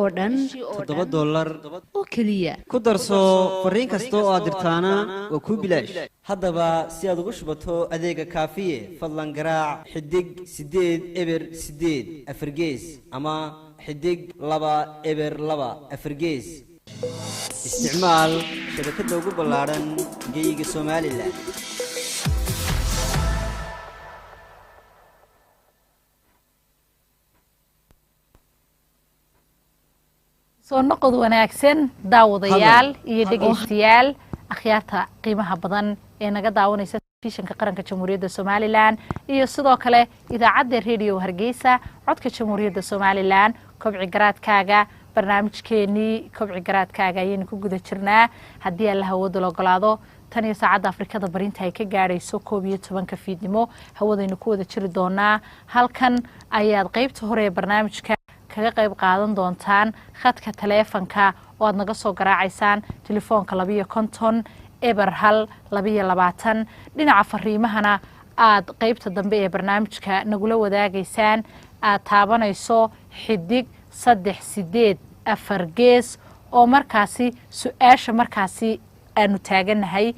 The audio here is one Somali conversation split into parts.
oo dhan $7 oo keliya. Ku darso fariin kasta oo aad dirtaana waa kuu bilaash. Haddaba si aad ugu shubato adeega Kaafiye, fadlan garaac *808 4 gees ama *202 4 gees. Isticmaal shabakadda ugu ballaadhan geyiga Somalilan. Soo noqod wanaagsan, daawadayaal iyo dhegaystayaal, akhyaarta qiimaha badan ee naga daawanaysa telefishinka qaranka Jamhuuriyadda Somalilan iyo sidoo kale idaacadda Radio Hargeysa, codka Jamhuuriyadda Somalilan. Kobci garaadkaaga, barnaamijkeenii Kobci garaadkaaga ayaynu ku guda jirnaa. Haddii Alla hawada la ogolaado, tan iyo saacadda Afrikada barinta ay ka gaadhayso 11-ka fiidnimo hawadaynu ku wada jiri doonaa. Halkan ayaad qeybta hore ee barnaamijka kaga qayb qaadan doontaan khadka taleefanka oo aad naga soo garaacaysaan telefoonka 52 01 22. Dhinaca fariimahana aad qeybta dambe ee barnaamijka nagula wadaagaysaan, aad taabanayso *384# oo markaasi su-aasha markaasi aanu taaganahay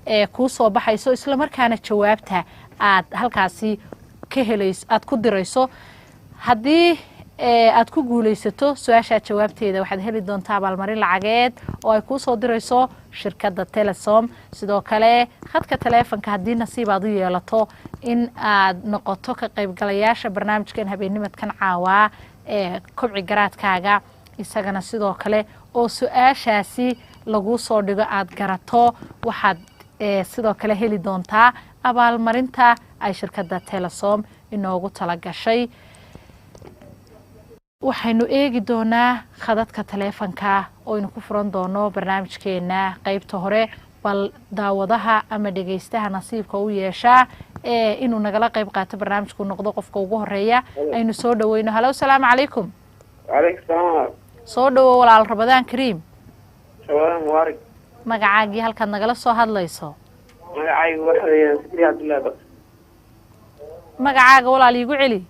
ee kuu soo baxayso, islamarkaana jawaabta aad halkaasi ka helayso aad ku dirayso. Haddii aad ku guulaysato su-aashaa jawaabteeda, waxaad heli doontaa abaalmarin lacageed oo ay kuu soo dirayso shirkadda Telesom. Sidoo kale khadka taleefonka haddii nasiib aad u yeelato in aad noqoto ka qaybgalayaasha barnaamijkan habeennimadkan caawaa ee Kobci garaadkaaga, isagana sidoo kale oo su-aashaasi laguu soo dhigo aad garato, waxaad sidoo kale heli doontaa abaalmarinta ay shirkadda Telesom inoogu talagashay. Waxaynu eegi doonaa khadadka taleefanka oo aynu ku furan doono barnaamijkeena qeybta hore. Bal daawadaha ama dhegaystaha nasiibka u yeeshaa ee inuu nagala qeyb qaato barnaamijku noqdo qofka ugu horeeya aynu soo dhaweyno. Halo, asalaamu calaykum. Calaykum salaam. Soo dhawo walaal, Ramadaan kariim. Ramadaan mubaarak. Magacaagii, halkaad nagala soo hadlayso? Magacaygu waxa weeyaan Sikriye Cabdullaahi Bare. Magacaaga walaal iigu celi.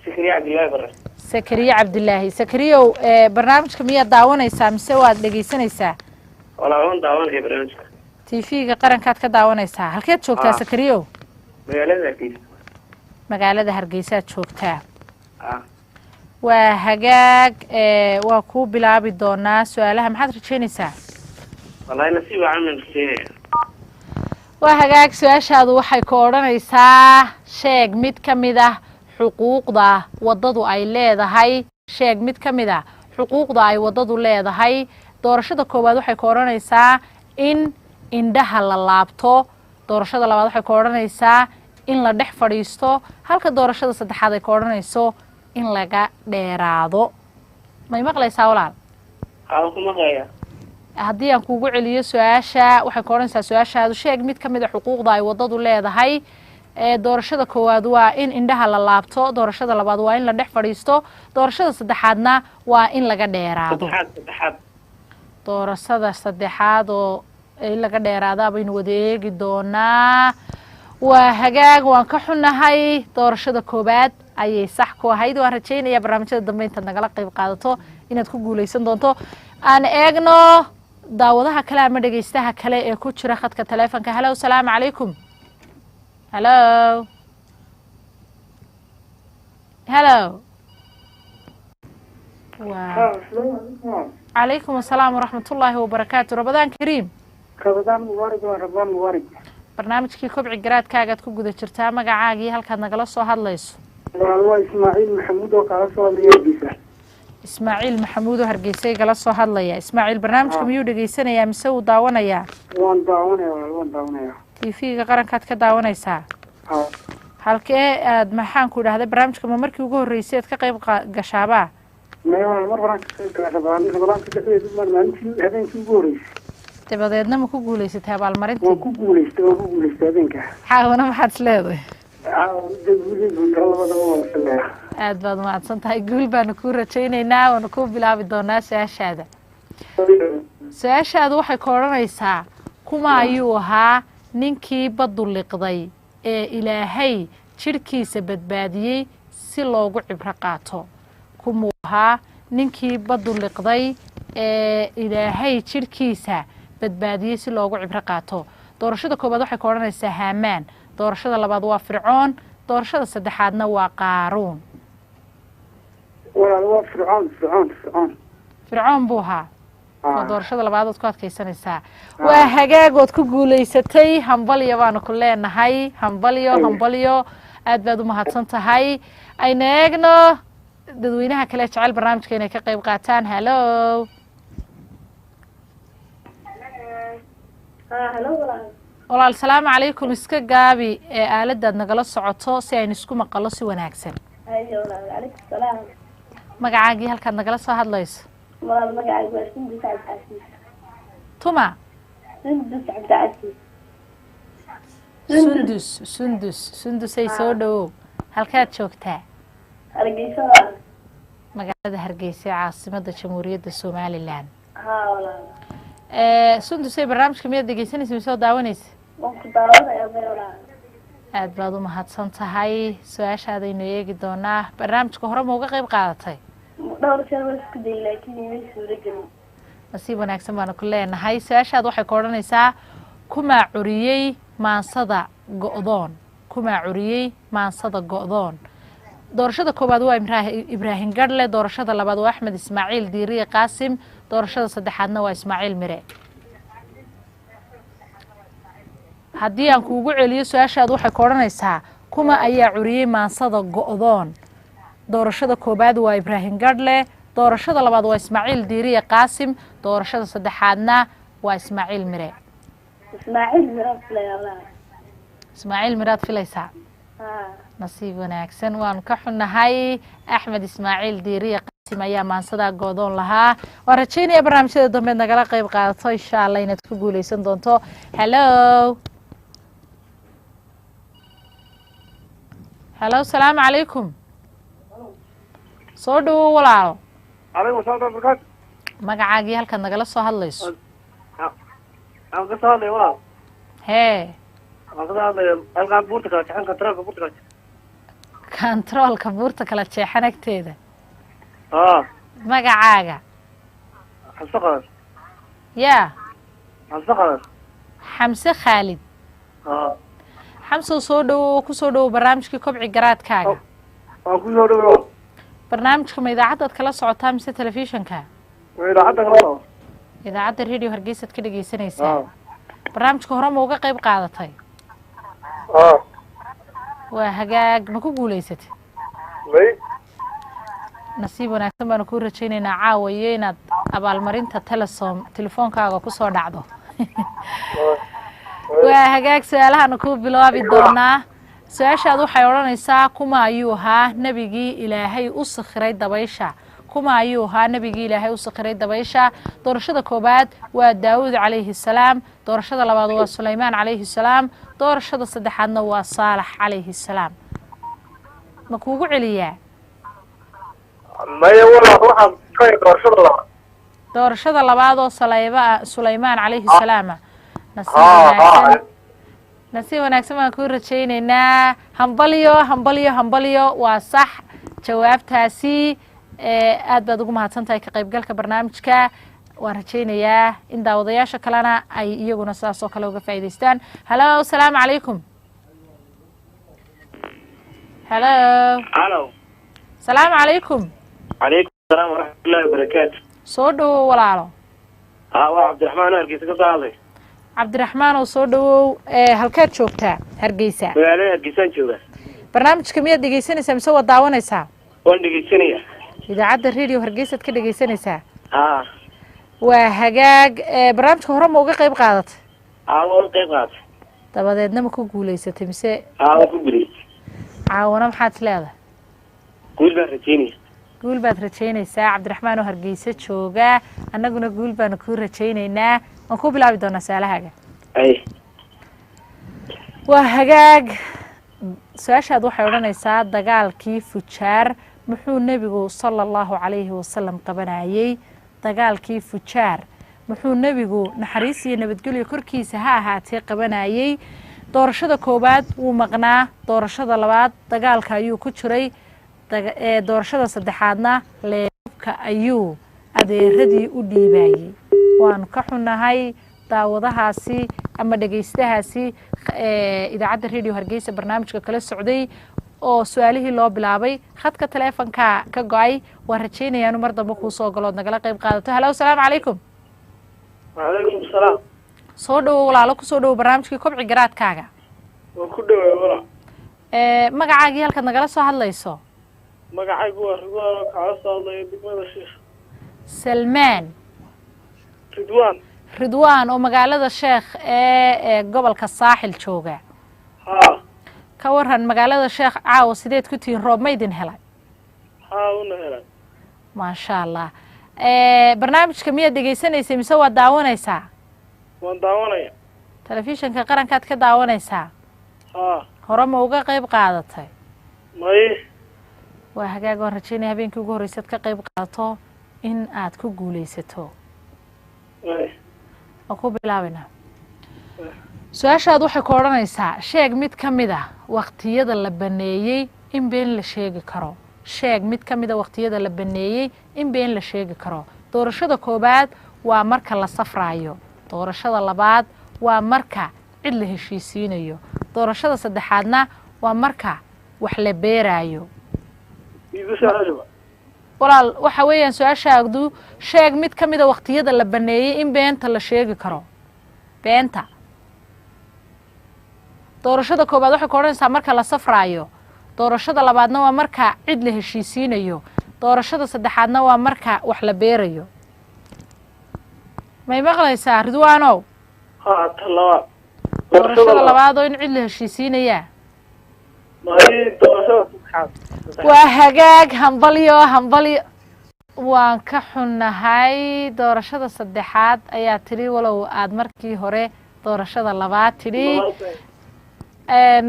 Sikriye Cabdullaahi Bare. Sakariye Cabdilaahi. Sakariyow, barnaamijka miyaad daawanaysaa mise waad dhegaysanaysaa? Walaa, waan daawanaya barnaamijka. TV-ga qarankaad ka daawanaysaa. Halkeed joogtaa? Ah. Sakariyow? Magaalada Hargeysa. Magaalada Hargeysaad joogtaa? Ah. Waa hagaag, waa kuu bilaabi doonaa su-aalaha. Maxaad rajeynaysaa? Wallahi nasiib wacan baan rajeynaya. Waa hagaag. Su-aashaadu waxay ku odhanaysaa: sheeg mid ka mid ah xuquuqda waddadu ay leedahay. Sheeg mid ka mid ah xuquuqda ay waddadu leedahay. Doorashada koowaad waxay ku odhanaysaa in indhaha la laabto, doorashada labaad waxay ku odhanaysaa in la dhex fadhiisto, halka doorashada saddexaad ay ku odhanayso in laga dheeraado. May maqlaysaa, walaal? Haa, ku maqlaya. Haddii aan kugu celiyo su-aasha, waxay ku odhanaysaa su-aashaadu: sheeg mid ka mid a xuquuqda ay waddadu leedahay. Doorashada koowaad waa in indhaha la laabto, doorashada labaad waa in la dhex fadhiisto, doorashada saddexaadna waa in laga dheeraado. Saddexaad, saddexaad. Doorashada saddexaad oo in laga dheeraada baynu wada eegi doonaa. Waa hagaag, waan ka xunahay, doorashada koowaad ayay sax ku ahayd. Waan rajaynayaa barnaamijyada dambe intaad nagala qayb qaadato inaad ku guuleysan doonto. Aan eegno daawadaha kale ama dhegeystaha kale ee ku jira khadka taleefonka. Halo, asalaamu calaykum. Halo, halo. Waa calaykum asalaam waraxmatullaahi wabarakaatu. Ramadaan kariim. Ramadaan mubaarak, waa Ramadaan mubaarak. Barnaamijkii Kobci garaadkaagaad ku guda jirtaa. Magacaagii, halkaad nagala soo hadlayso? Walaal, waa Ismaaciil Maxamuud oo kaala soo hadlaya Hargeysa. Ismaaciil Maxamuud oo Hargeysa igala soo hadlaya. Ismaaciil barnaamijka miyuu dhegaysanayaa mise wuu daawanayaa? Waan daawanaya walaal, waan daawanaya. TV-ga qarankaad ka daawanaysaa? Ha. Halkee aad, maxaan ku idhahday, barnaamijka ma markii ugu horreysay aad ka qayb gashaabaa? Maya walaal, mar horaan ka qayb galay Ramadaan, Ramadaanka dhexdeedu baan maalintii habeenkii ugu horreysay. Dabadeedna ma ku guulaysatay abaalmarintii? Waan ku guulaystay, waan ku guulaystay habeenka. Caawana maxaad is leedahay? Caawa labadaba waan filayaa. Aad baad mahadsan tahay, guul baanu kuu rajaynaynaa. Waanu kuu bilaabi doonaa su-aashaada. Su-aashaadu waxay ku odhanaysaa: kuma ayuu ahaa ninkii baddu liqday ee Ilaahay jidhkiisa badbaadiyey si loogu cibro qaato? Kumuu ahaa Ninkii baddu liqday ee Ilaahay jidhkiisa badbaadiyey si loogu cibro qaato. Doorashada koowaad waxay ka odhanaysaa Haamaan, doorashada labaad waa Fircoon, doorashada saddexaadna waa Qaaruun. Walaal, waa Fircoon, Fircoon, Fircoon. Fircoon buu ahaa. Waa doorashada labaad ood ku adkaysanaysaa. Waa hagaagood ku guulaysatay. Hambalyo baanu ku leenahay, hambalyo, hambalyo. Aad baad u mahadsan tahay. Ayna eegno dadweynaha kale jecel barnaamijka inay ka qayb qaataan. Hallo. Walaal, salaamu calaykum. Iska gaabi ee aaladaad nagala socoto si aynu isku maqalo si wanaagsan. Haye walaal, calaykum salaam. Magacaagii, halkaad nagala soo hadlayso? Walaal, magacaygu waa Sundus Cabdicasiis. Tuma? Sundus Cabdicasiis. Sundus, Sundus, Sundusay, soo dhawow. Halkaad joogtaa? Hargeysa walaal. Magaalada Hargeysa ee caasimada Jamhuuriyadda Somalilan. Haa walaal. Sundusay, barnaamijka miyaad dhegeysanaysa mise oo daawanaysa? Waan ku daawanayaa may walaal. Aad baad u mahadsan tahay. Su-aashaadaynu eegi doonaa. Barnaamijka hore ma uga qayb qaadatay? Dhowr jeer waan isku dayay, laakiin imay suuro gelin. Nasiib wanaagsan baanu ku leenahay. Su-aashaad waxay ku odhanaysaa: kumaa curiyey maansada Go'doon? Kumaa curiyey maansada Go'doon? Doorashada koowaad waa Ibraahim Garhle, doorashada labaad waa Axmed Ismaaciil Diiriye Qaasim, doorashada saddexaadna waa Ismaaciil Mire. Haddii aan kuugu celiyo, su-aashaad waxay ku odhanaysaa: kuma ayaa curiyey maansada Go'doon? Doorashada koowaad waa Ibraahim Garhle, doorashada labaad waa Ismaaciil Diiriye Qaasim, doorashada saddexaadna waa Ismaaciil Mire. Ismaaciil Miraad filaya walaal. Ismaaciil Miraad filaysaa? Haa. Nasiib wanaagsan. Waanu ka xunnahay, Axmed Ismaaciil Diiriye Qaasim ayaa maansadaa Goodoon lahaa. Waan rajaynaya barnaamijyada dambeed nagala qayb qaadato, insha Allah inaad ku guuleysan doonto. Hallo, hallo, salaamu calaykum. Soo dhawow walaalo. Calaykum asalaam barakaatu. Magacaagii, halkaad nagala soo hadlayso? Aan ka soo hadlaya walaal. Hee. Aan ka soo hadlaya halkaan buurta kala jeexan, kantaroolka buurta kala jeexan. Kantaroolka buurta kala jeexan agteeda? Haa. Magacaaga? Xamse Qadar. Yaa? Xamse Qadar. Xamse Khaalid? Haa. Xamsow, soo dhawow, kusoo dhawow barnaamijkii Kobci Garaadkaaga. Waan ku soo dhawow. Barnaamijka ma idaacaddaad kala socotaa mise telefishinka? Idaacadda kala soco. Idaacadda Radio Hargeysaad ka dhegeysanaysaa. Barnaamijka hore ma uga qayb qaadatay? Haa. Waa hagaag. Ma ku guulaysatay? May. Nasiib wanaagsan baanu kuu rajaynaynaa caawa iyo inaad abaalmarinta Telesom telefoonkaaga kusoo dhacdo. Waa hagaag, su-aalahaanu kuu bilaabi doonaa. Su-aashaad waxay odhanaysaa: kuma ayuu ahaa nebigii Ilaahay u sakhiray dabaysha? Kuma ayuu ahaa nebigii Ilaahay u sakhiray dabaysha? Doorashada koowaad waa Daawuud calayhi salaam, doorashada labaad waa Sulaymaan calayhi salaam, doorashada saddexaadna waa Saalax calayhi salaam. Ma kuugu celiyaa? Maya walaal, waxaan ka doorashada labaad. Doorashada labaad oo salayba Sulaymaan calayhi salaama. Nasiib wanaagsan, nasiib wanaagsan baan kuu rajaynaynaa. Hambalyo, hambalyo, hambalyo. Waa sax jawaabtaasi. Aad baad ugu mahadsan tahay ka qaybgalka barnaamijka. Waan rajaynayaa in daawadayaasha kalena ay iyaguna sidaas oo kale uga faa'iidaystaan. Hallo, asalaamu calaykum. Hallo. Halo. Salaamu calaykum. Calaykum asalaam waraxmatullahi wabarakaatu. Soo dhawow walaalo. Haa, waa Cabdiraxmaan oo Hargeysa ka soo hadlay. Cabdiraxmaan oo soo dhawow. Halkeed joogtaa? Hargeysa? Magaalada Hargeysaan jooga. Barnaamijka miyaad dhegeysanaysaa mise waad daawanaysaa? Waan dhegeysanaya. Idaacadda Radio Hargeysaad ka dhegeysanaysaa? Haa. Waa hagaag. Barnaamijka hore ma uga qayb qaadatay? Haa, waan qayb qaatay. Dabadeedna ma ku guulaysatay mise? Haa, waan ku guulaystay. Caawana maxaad is leedahay? Guul baan rajaynaya. Guul baad rajaynaysaa. Cabdiraxmaan oo Hargeysa jooga, annaguna guul baanu kuu rajaynaynaa. Waan kuu bilaabi doonaa su-aalahaaga. Ay. Waa hagaag. Su-aashaad waxay odhanaysaa: dagaalkii Fujaar muxuu nebigu sala Allahu calayhi wasalam qabanayey? Dagaalkii Fujaar muxuu nebigu, naxariis iyo nabadgelyo korkiisa ha ahaatee, qabanayey? Doorashada koowaad wuu maqnaa, doorashada labaad dagaalka ayuu ku jiray, doorashada saddexaadna leebabka. Hilibka ayuu adeeradii u dhiibayey. Waanu ka xunahay daawadahaasi ama dhegaystahaasi idaacadda Radio Hargeysa barnaamijka kala socday oo su-aalihii loo bilaabay khadka taleefonka ka go-ay. Waan rajaynayaa inu mar dambe kuu soo galood nagala qayb qaadato. Halo, asalaamu calaykum. Wacalaykum asalaam. Soo dhowow walaalo, kusoo dhowow barnaamijkii Kobci Garaadkaaga. Waan ku dhowaa walaa. Magacaagii, halkaad nagala soo hadlayso? Magacaygu waa Ridwaan oo kaala soo hadlaya degmada Sheekh. Salmaan? Ridwaan. Ridwaan oo magaalada Sheekh ee gobolka Saaxil jooga. Haa. Ka waran magaalada Sheekh caawa, sideed ku tihiin? Roob ma idin helay? Haa, una helay. Maasha Allah. Barnaamijka miyaad dhegaysanaysay mise waad daawanaysaa? Waan daawanaya. Telefishinka qarankaad ka daawanaysaa? Haa. Hore ma uga qayb qaadatay? May. Waa hagaag. Waan rajaynaya habeenkii ugu horreysaad ka qayb qaadato in aad ku guulaysato. May. Waan ku bilaabaynaa. Su-aashaad waxay ku odhanaysaa: sheeg mid ka mid a waqtiyada la baneeyey in been la sheegi karo. Sheeg mid ka mid a waqtiyada la baneeyey in been la sheegi karo. Doorashada koowaad waa marka la safraayo. Doorashada labaad waa marka cid la heshiisiinayo. Doorashada saddexaadna waa marka wax la beeraayo. Iigu soo celiba. Walaal, waxa weeyaan su-aashaadu: sheeg mid ka mid a waqtiyada la baneeyey in beenta la sheegi karo. Beenta, doorashada koowaad waxay ku odhanaysaa marka la safraayo. Doorashada labaadna waa marka cid la heshiisiinayo. Doorashada saddexaadna waa marka wax la beerayo. May maqlaysaa, Ridwaanow? Haa, ta labaad. Doorashada labaad oo in cid la heshiisiinayaa? May, doorashada saddexaad. Waa hagaag. Hambalyo, hambalyo. Waan ka xunnahay, doorashada saddexaad ayaa tidhi, walow aad markii hore doorashada labaad tidhi.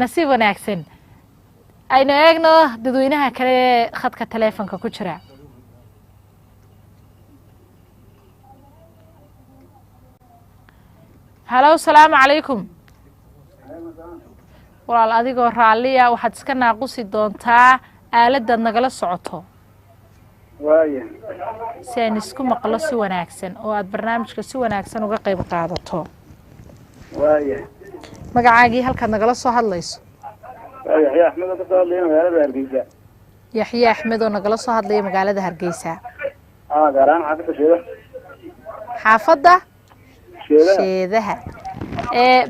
Nasiib wanaagsan. Aynu eegno dadweynaha kale ee khadka taleefonka ku jira. Halo, asalaamu calaykum. Walaal, adigoo raalliya, waxaad iska naaqusi doontaa aaladaad nagala socoto Waaya. si aynu isku maqlo si wanaagsan oo aad barnaamijka si wanaagsan uga qayb qaadato. Waaya. Magacaagii, halkaad nagala soo hadlayso? Waa Yaxya Axmed oo ka soo hadlaya magaalada Hargeysa. Yaxye Axmed oo nagala soo hadlaya magaalada Hargeysa. Aa, gaar ahaan xaafadda Sheeda. Xaafadda? Sheedaha. Sheedaha.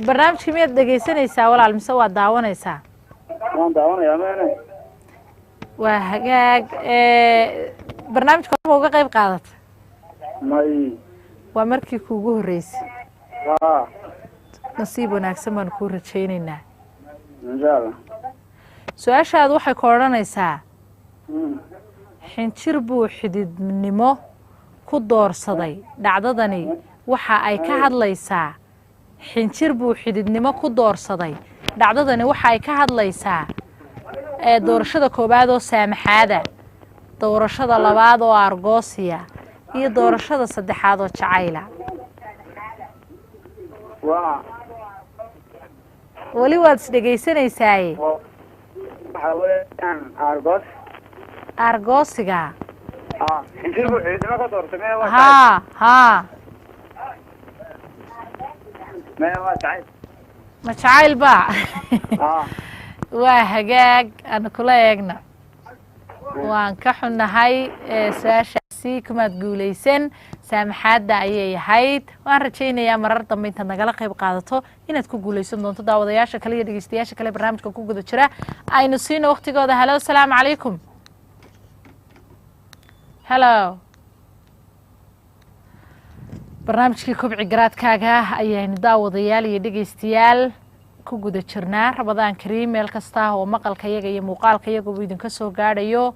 Barnaamijka miyaad dhegaysanaysaa walaal mise waad daawanaysaa? Waan daawanayaa meene. Waa hagaag. Barnaamijka horma uga qayb qaadata? May. Waa markii kuugu horreysay? Haa. Nasiib wanaagsan baanu kuu rajaynaynaa. Insha Allah. Su-aashaadu waxay ku odhanaysaa: xinjir buu xididnimo ku doorsaday, dhacdadani waxa ay ka hadlaysaa. Xinjir buu xididnimo ku doorsaday, dhacdadani waxa ay ka hadlaysaa. Doorashada koowaad oo saamaxaada, doorashada labaad oo argoosiya iyo doorashada saddexaad oo jacayla. Waa Weli waad is dhegaysanaysaye. Waxa weeyaan argos. Argoosiga? Aa, xinjir buu xididnimo ka doortay, mee waa? Haa haa. Mee, waa jacayl. Ma jacayl ba? Aa. Waa hagaag, aanu kula eegna. Waan ka xunnahay, su-aashaasi kumaad guulaysan. Saamaxaadda ayay ahayd. Waan rajaynayaa marar dambe intaad nagala qayb qaadato inaad ku guulaysan doonto. Daawadayaasha kale iyo dhegeystayaasha kale barnaamijka ku guda jira aynu siino waqtigooda. Halo, asalaamu calaykum. Halo, barnaamijkii Kobci Garaadkaaga ayaynu daawadayaal iyo dhegeystayaal ku guda jirnaa. Ramadaan kariim meel kasta oo maqalka yaga iyo muuqaalka yaguba idinka soo gaadhayo.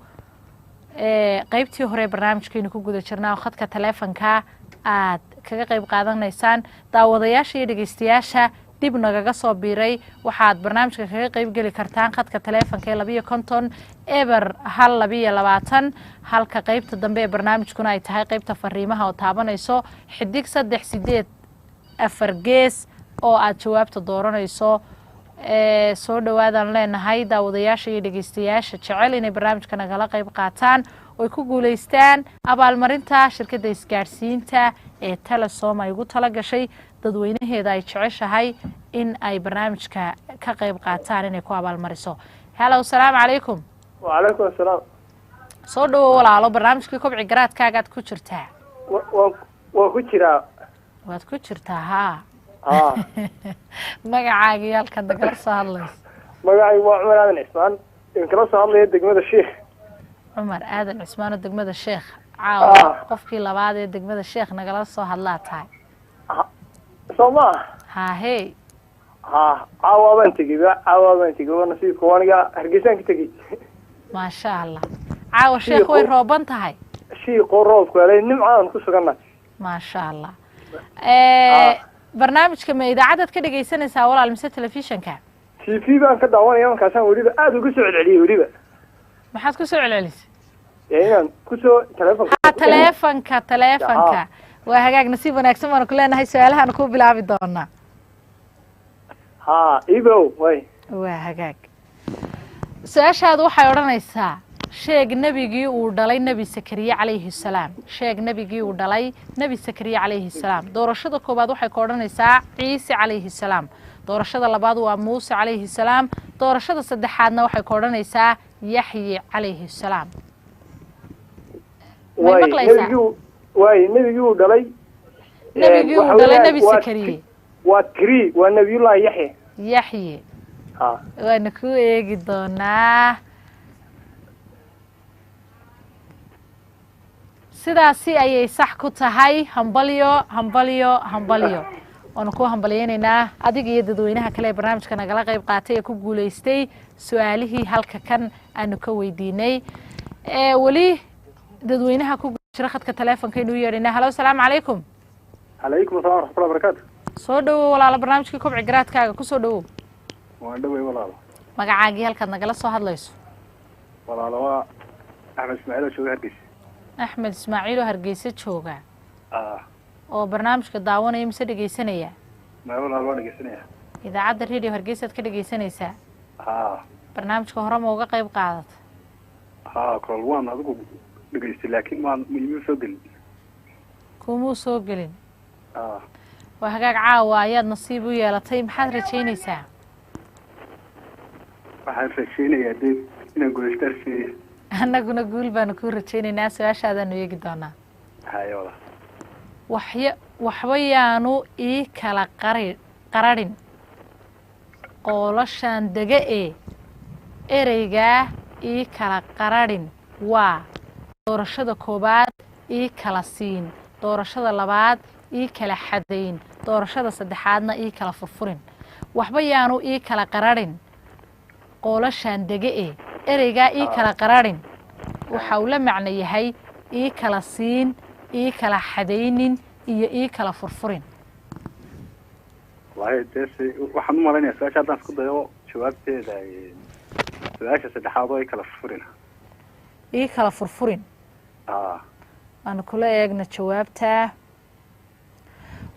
Qeybtii hore barnaamijkaynu ku guda jirnaa oo khadka taleefonka aad kaga qayb qaadanaysaan. Daawadayaasha iyo dhegeystayaasha dib nagaga soo biiray, waxaad barnaamijka kaga qayb geli kartaan khadka taleefonka ee 52 0 1 22, halka qeybta dambe ee barnaamijkuna ay tahay qeybta fariimaha oo taabanayso *384# oo aad jawaabta dooranayso. Soo dhawaadaan leenahay daawadayaasha iyo dhegeystayaasha jecel inay barnaamijka nagala qayb qaataan. Oy ku guulaystaan abaalmarinta shirkadda isgaadhsiinta ee Telesom ay ugu tala gashay dadweynaheeda ay jeceshahay in ay barnaamijka ka qayb qaataan inay ku abaalmariso. Hello, salaamu calaykum. Wacalaykum asalaam. Soo dhawo walaalo, barnaamijkii Kobci Garaadkaagaad ku jirtaa. Waa ku jiraa. Waad ku jirtaa, haa. Haa. Magacaaga iyo halkaad nagala soo hadlayso? Magacaygu waa Cumar Aadan Cismaan, idinkala soo hadlaya degmada Sheikh. Cumar Aadan Cismaan oo degmada Sheekh caawa, qofkii labaad ee degmada Sheekh nagala soo hadlaa tahay. Soo ma? Haahey. Ha, caawa baan tegey ba, caawa baan tegey, waa nasiibka, aniga Hargeysaan ka tegey. Maasha Allah, caawa Sheekh way rooban tahay. Shiiqoo roobku helay, nimcaan ku sugannahay. Maasha Allah. Barnaamijka ma idaacadaad ka dhegaysanaysaa walaal mise telefishanka? TV baan ka daawanaya, markaasaan weliba aada uga soo celceliyey weliba. Maxaad ku soo celcelisay? Dee inaan kusoo telefonka. Ha, taleefanka, taleefanka. Waa hagaag, nasiib wanaagsan baanu ku leenahay. Su-aalahaanu ku bilaabi doonaa. Ha, ibow way. Waa hagaag, su-aashaadu waxay odhanaysaa: sheeg nebigii uu dhalay Nebi Sakariye calayhi salaam. Sheeg nebigii uu dhalay Nebi Sakariye calayhi salaam. Doorashada koowaad waxay ka odhanaysaa Ciise calayhi salaam, doorashada labaad waa Muuse calayhi salaam, doorashada saddexaadna waxay ka odhanaysaa Yaxye calayhi salaam. May Way. maqlaysaa? Nebigii, waay, nebigii uu dhalay. Nebigii uu Waxa dhalay weeyaan Nebi waa Sakariye. Waa three, waa Nabiyullahi Yaxya. Yaxye. Ha. Waana ku eegi doonaa. Sidaasi ayay sax ku tahay. Hambalyo, hambalyo, hambalyo. Waanu ku hambalyeynaynaa adiga iyo dadweynaha kale ee barnaamijka nagala qayb qaatay ee ku guulaystay su-aalihii halka kan aanu ka weydiinay. Ee weli dadweynaha ku jira khadka taleefonka inuu yeedhaynaa. Hello, asalaamu calaykum. Calaykum asalaam waraxmatullahi barakaatu. Soo dhawow walaalo, barnaamijkii Kobci Garaadkaaga kusoo dhawow. Waan dhawey walaalo. Magacaagii halkaad nagala soo hadlayso? Walaalo, waa Axmed Ismaaciil oo jooga Hargeysa. Axmed Ismaaciil oo Hargeysa jooga Ah. oo barnaamijka daawanaya mise dhegeysanaya? Ma walaalo, waan dhegeysanaya. Idaacadda Radio Hargeysaad ka dhegeysanaysaa? Ha. Barnaamijka hore ma uga qayb qaadata? Ha, kol waan adigu dhegeystay, laakiin waan iima soo gelin. Kumuu soo gelin? Ah. Waa hagaag, caawa ayaad nasiib u yeelatay. Maxaad rajaynaysaa? Waxaan rajeynayaa dee inaan guuleysto rajeynaya. Annaguna guul baanu kuu rajaynaynaa. Su-aashaadaanu eegi doonaa. Haya walaal. Waxya waxba yaanu ii kala qari qararin qoolashaan dega ee ereygaa ii kala qararin waa: doorashada koowaad ii kala siin, doorashada labaad ii kala xadayn, doorashada saddexaadna ii kala furfurin. Waxba yaanu ii kala qararin qoolashaan dege ee ereygaa ii kala qararin waxa uu la macno yahay ii kala siin, ii kala xadaynin iyo ii kala furfurin. Wallahi dee waxaan u malaynayaa su-aasha haddaan isku dayo jawaabteeda, su-aasha saddexaad oo ay kala furina. Ii kala furfurin. Ah. Aan kula eegna jawaabta.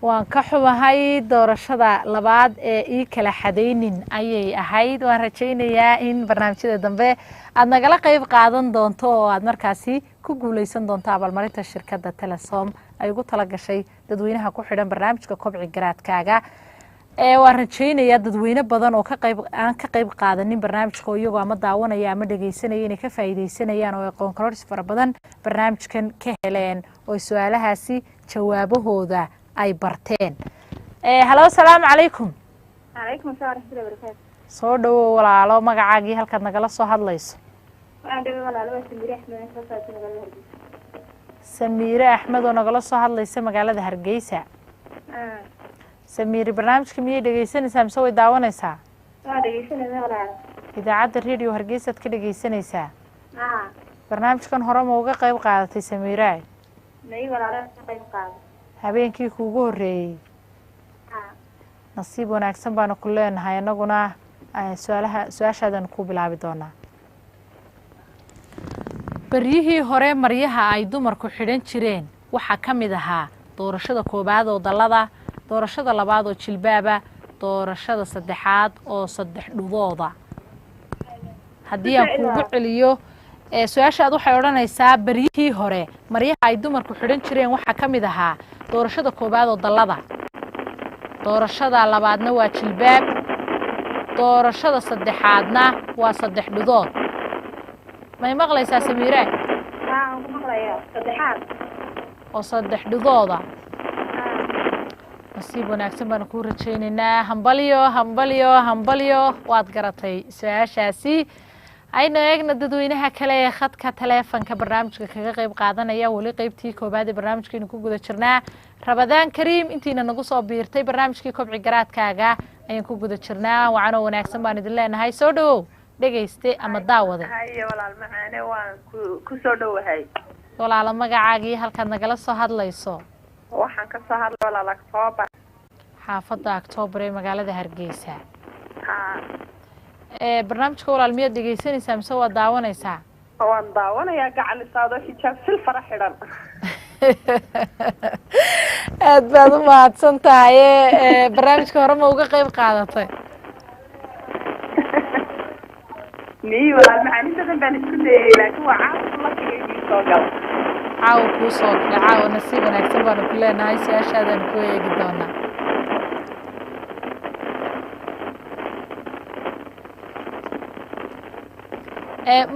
Waan ka xumahay, doorashada labaad ee ii kala xadaynin ayay ahayd. Waan rajaynayaa in barnaamijyada dambe aad nagala qayb qaadan doonto oo aad markaasi ku guuleysan doonto abaalmarinta shirkadda Telesom ay ugu tala gashay dadweynaha ku xidhan barnaamijka Kobci Garaadkaaga. Ee waan rajaynayaa dadweyne badan oo ka qayb aan ka qayb qaadanin barnaamijka oo iyagoo ama daawanaya ama dhegeysanaya inay ka faa'iideysanayaan oo aqoon kororsi fara badan barnaamijkan ka heleen oo su-aalahaasi jawaabahooda ay barteen. Hello, asalaamu calaykum. Calaykum asalaam waraxmatullahi wabarakaatu. Soo dhawow walaalo, magacaagii halkaad nagala soo hadlayso? Waan dhawey walaalo, waa Samiire Axmed oo soo saartay magaalada Hargeysa. Samiire Axmed oo nagala soo hadlaysa magaalada Hargeysa. Samiire, barnaamijka miyay dhegeysanaysaa mise way daawanaysaa? Waan dhegeysanayna walaalo. Idaacadda Radio Hargeysaad ka dhegeysanaysaa? Aa. Barnaamijkan hore ma uga qayb qaadatay, Samiiraay? May walaalo, ka qayb qaado. Habeenkii kuugu horreeyey? Aa. Nasiib wanaagsan baanu ku leenahay annaguna. Su-aalaha, su-aashaadaan ku bilaabi doonaa. Beryihii hore maryaha ay dumarku xidhan jireen waxaa ka mid ahaa: doorashada koowaad oo dallada, doorashada labaad oo jilbaaba, doorashada saddexaad oo saddex dhudooda. Haddii aan kuugu celiyo, Su-aashaad waxay odhanaysaa: beryihii hore maryaha ay dumarku xidhan jireen waxaa ka mid ahaa, doorashada koowaad oo dallada, doorashada labaadna waa jilbaab, doorashada saddexaadna waa saddex dhudood. May maqlaysaa, Samiire? Haa, waan ku maqlayaa. Saddexaad. Oo saddex dhudooda. Nasiib wanaagsan baanu kuu rajaynaynaa. Hambalyo, hambalyo, hambalyo, waad garatay su-aashaasi. Aynu eegna dadweynaha kale ee khadka taleefanka barnaamijka kaga qeyb qaadanaya. Weli qeybtii koobaad ee barnaamijkaynu ku guda jirnaa. Rabadaan kariim intiina nagu soo biirtay. Barnaamijkii Kobci Garaadkaaga ayaan ku guda jirnaa. Wacanoo wanaagsan baan idin leenahay. Soo dhawow, dhegayste ama daawade. Haye walaal macaane, waan ku soo dhowahay. Walaalo, magacaagii, halkaad nagala soo hadlayso? Waxaan ka soo hadlay walaal Octoobar. Xaafadda Octoobar ee magaalada Hargeysa. Haa. Barnaamijka walaal miyaad dhegeysanaysaa mise waad daawanaysaa? Waan daawanayaa, gacalisaadoo xijaab silfara xidhan. Aad baad u mahadsan tahay. Barnaamijka hore ma uga qeyb qaadatay? Niyi walaal macaan, in badan baan isku dayay, laakiin waa caawa lakigaygii soo gala. Caawa kuu soo gala. Caawa nasiib wanaagsan baanu ku leenahay. Su-aashaadaanu ku eegi doonaa.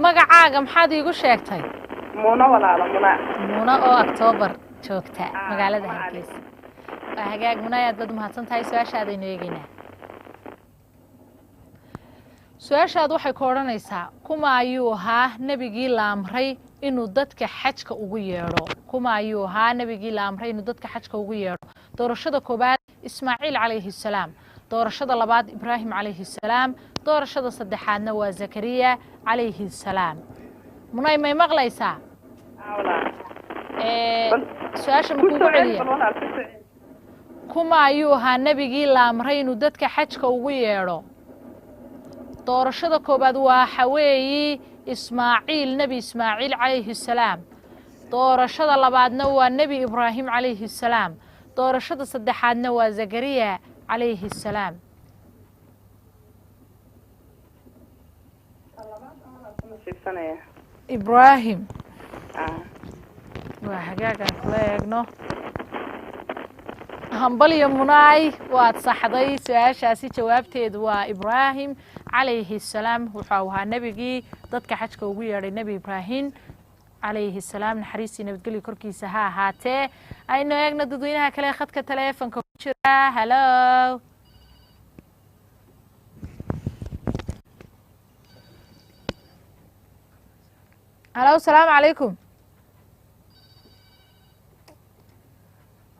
Magacaaga maxaad iigu sheegtay? Muno walaalo, Muna. Muna oo Octoobar joogta, magaalada Muna Cali. Hargeysa. Waa hagaag Muna, aad baad umahadsan tahay. Su-aashaadaynu eegeynaa. Su-aashaad waxay ku odhanaysaa: kuma ayuu ahaa nebigii la amray inuu dadka xajka ugu yeedho? Kuma ayuu ahaa nebigii la amray inuu dadka xajka ugu yeedho? Doorashada koowaad Ismaaciil calayhi salaam, doorashada labaad Ibraahim calayhi salaam, doorashada saddexaadna waa Zakariya calayhi salaam. Munay, may maqlaysaa? Haa walaal. Su-aasha ma ku kuugu soo celi celiya? Bal walaal, ku soo celi. Kuma ayuu ahaa nebigii la amray inuu dadka xajka ugu yeedho? Doorashada koowaad waxa weeyi Ismaaciil, nebi Ismaaciil calayhi salaam. Doorashada labaadna waa nebi Ibraahim calayhi salaam. Doorashada saddexaadna waa Zakariya calayhi salaam. Nasiibsanaya. Ibraahim? Aa. Waa hagaagaan kula eegno. Hambalyo Munaay, waad saxday su-aashaasi. Jawaabteedu waa Ibraahim calayhi salaam. Wuxuu ahaa nebigii dadka xajka ugu yeedhay nebi Ibraahim calayhi salaam, naxariistii nabadgelyo korkiisa ha ahaatee. Aynu eegno dadweynaha kale khadka taleefonka ku jira. Halo. Halo, asalaamu calaykum.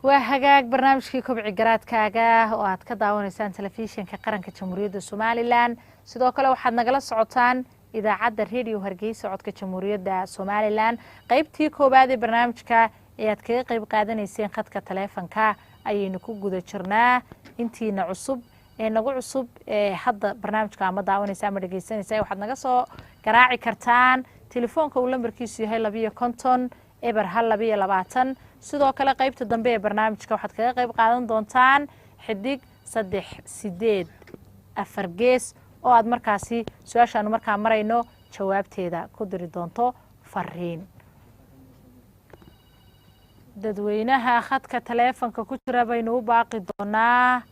Waa hagaag, barnaamijkii Kobci Garaadkaaga oo aad ka daawanaysaan telefishinka qaranka Jamhuuriyadda Somalilan. Sidoo kale waxaad nagala socotaan idaacadda Radio Hargeysa, codka Jamhuuriyadda Somalilan. Qeybtii koowaad ee barnaamijka ee aad kaga qeyb qaadanayseen khadka taleefanka ayaynu ku guda jirnaa. Intiina cusub ee nagu cusub ee hadda barnaamijka ama daawanaysa ama dhegeysanaysa, waxaad naga soo garaaci kartaan telefoonka uu lambarkiisu yahay 52 0 1 22. Sidoo kale qeybta dambe ee barnaamijka waxaad kaga qeyb qaadan doontaan *384# oo aad markaasi su-aashaanu markaa marayno jawaabteeda ku diri doonto fariin. Dadweynaha khadka taleefonka ku jira baynu u baaqi doonaa.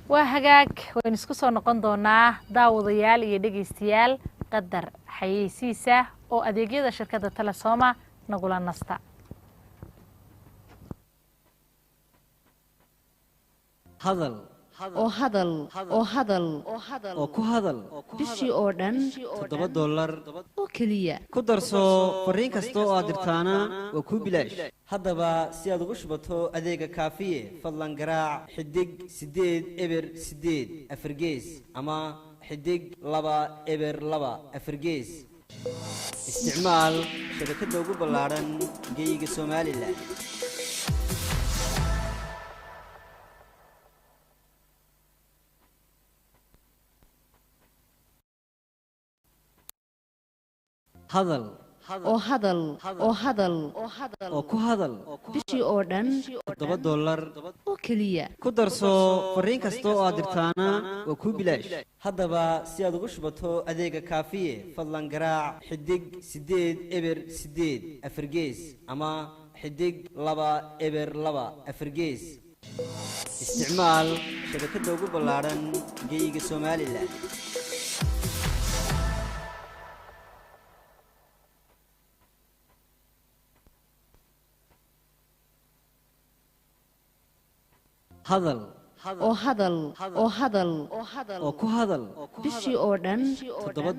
Waa hagaag, waynu isku soo noqon doonaa, daawadayaal iyo dhegeystayaal, qadar xayeysiisa oo adeegyada shirkadda Telesoma nagula nasta. Hadal oo hadal oo hadal oo ku hadal bishii oo dhan $7 oo keliya. Ku darso fariin kasta oo aad dirtaana waa kuu bilaash. Haddaba si aad ugu shubato adeega Kaafiye, fadlan garaac *808 4# ama *202 4#. Isticmaal shabakadda ugu ballaadhan geeyiga Somalilan. Hadal Oo hadal, oo hadal, Oo ku hadal bishii oo dhan $7 oo keliya. Ku darso fariin kasta oo aad dirtaana waa kuu bilaash. Haddaba si aad ugu shubato adeega Kaafiye, fadlan garaac xidig 8 0 8 4 gees ama xidig 2 0 2 4 gees. Isticmaal shabakadda ugu ballaaran geyga Somalilan. Hadal Oo hadal, oo hadal, oo ku hadal bishii oo dhan $7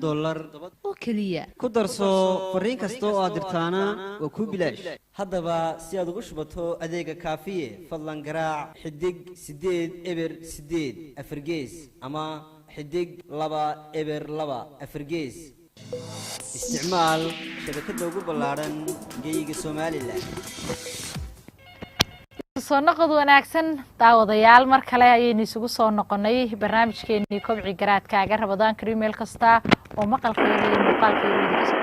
oo keliya. Ku darso fariin kasta oo aad dirtaana waa kuu bilaash. Haddaba si aad ugu shubato adeega Kaafiye, fadlan garaac xidig 8 0 8 4 gees ama xidig 2 0 2 4 gees. Isticmaal shabakadda ugu ballaaran geyga Somalilan. Soo noqod wanaagsan daawadayaal, mar kale ayaynu isugu soo noqonay barnaamijkeenii Kobci Garaadkaaga. Rabadaan kariim meel kasta oo maqalkeeda iyo muuqaalkeeda idinka soo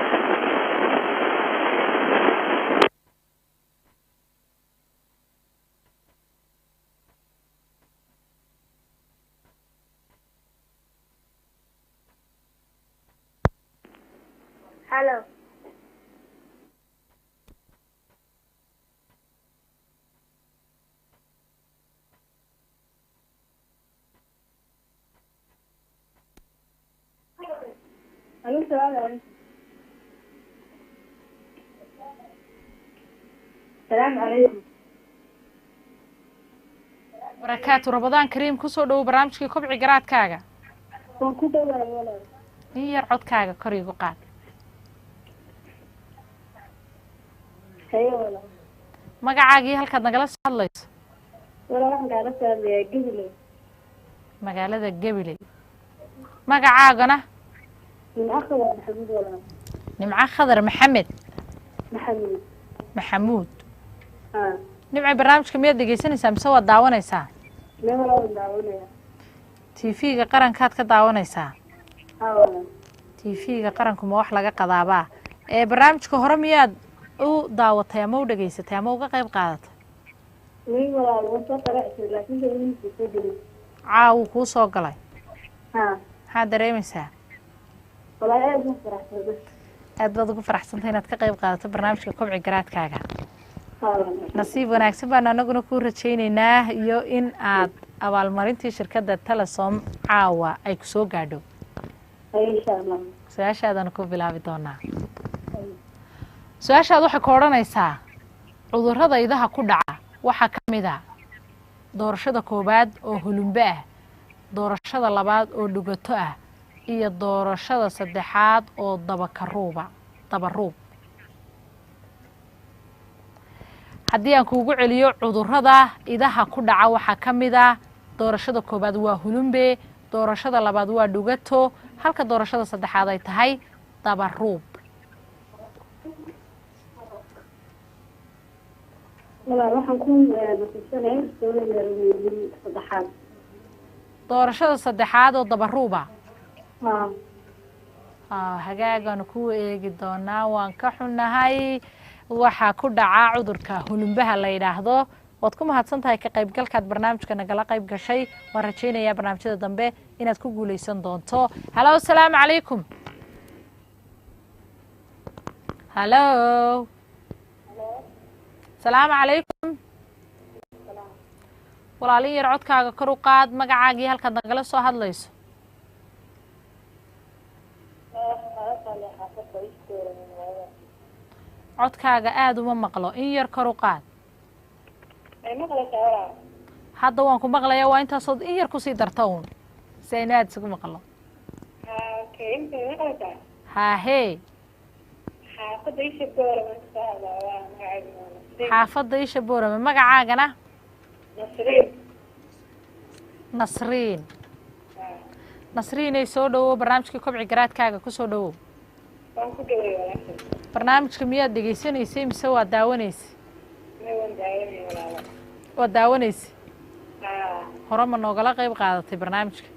Halo. Alo, salaam calaykum. Salaam calaykum. Barakaatu. Rabadaan kariim, kusoo dhowow barnaamijkii Kobci Garaadkaaga. Waan ku dhawaay walaal. In yar codkaaga kor igu qaad. Haye walaal. Magacaagii, halkaad nagala soo hadlayso? Walaal, waxaan kaala soo hadlayaa Gabiley. Magaalada Gabiley. Magacaagana? Nimco Khadar Maxamuud walaal. Nimco Khadar Maxamed. Maxamuud. Maxamuud. Haa. Nimca, barnaamijka miyaad dhegeysanaysaa mise waad daawanaysaa? Mee walaal, waan daawanaya. TV-ga Qarankaad ka daawanaysaa? Haa walaal. TV-ga Qaranku ma wax laga qadaabaa? Ee barnaamijka hore miyaad u daawatay ama u dhegeysatay ama uga qayb qaadatay? Mee walaal, waan soo qaracsi laakiin wiilkii soo gelin. Caawu kuu soo galay? Haa. Maxaad dareemaysaa? Walaal, aad ugu faraxsana. Aad baad ugu faraxsantay inaad ka qayb qaadato barnaamijka Kobci Garaadkaaga. Haa walaal. Nasiib wanaagsan baanu anaguna kuu rajaynaynaa iyo in aad abaalmarintii shirkadda Telesom caawa ay ku soo gaadho. Haye, insha Allah. Su-aashaadaanu ku bilaabi doonaa. Su-aashaad waxay ku odhanaysaa: cudurrada idaha ku dhaca waxaa ka mid a doorashada koowaad oo hulumbe ah, doorashada labaad oo dhugato ah, iyo doorashada saddexaad oo dabakaruuba dabaruub. Haddii aan kuugu celiyo, cudurrada idaha ku dhaca waxaa ka mid ah doorashada koowaad waa hulumbe, doorashada labaad waa dhugato, halka doorashada saddexaad ay tahay dabaruub. Walaal, waxaan ku nasiibsanaya soo saddexaad. Doorashada saddexaad oo dabaruuba? Haa. Hagaagaanu ku eegi doonaa. Waan ka xunnahay, waxaa ku dhacaa cudurka hulumbaha la yidhaahdo. Waad ku mahadsan tahay ka qaybgalkaad barnaamijka nagala qayb gashay. Waan rajaynayaa barnaamijyada dambe inaad ku guuleysan doonto. Halo, asalaamu calaykum. Halo, salaamu calaykum. Walaalin yar, codkaaga kor u qaad. Magacaagii, halkaad nagala soo hadlayso? Codkaaga aada uma maqlo, in yar kor u qaad. Hadda waan ku maqlayaa, waa intaasood in yar kusii darta uun si aynu aada isugu maqlo. Haahee, xaafadda Isha Boorame. Magacaagana? Nasriin. Nasriinay, soo dhowow barnaamijkii Kobci Garaadkaaga, kusoo dhowow barnaamijka. Miyaad dhegeysanaysay mise waad daawanaysay? Waad daawanaysay. Hore ma noogala qayb qaadatay barnaamijka?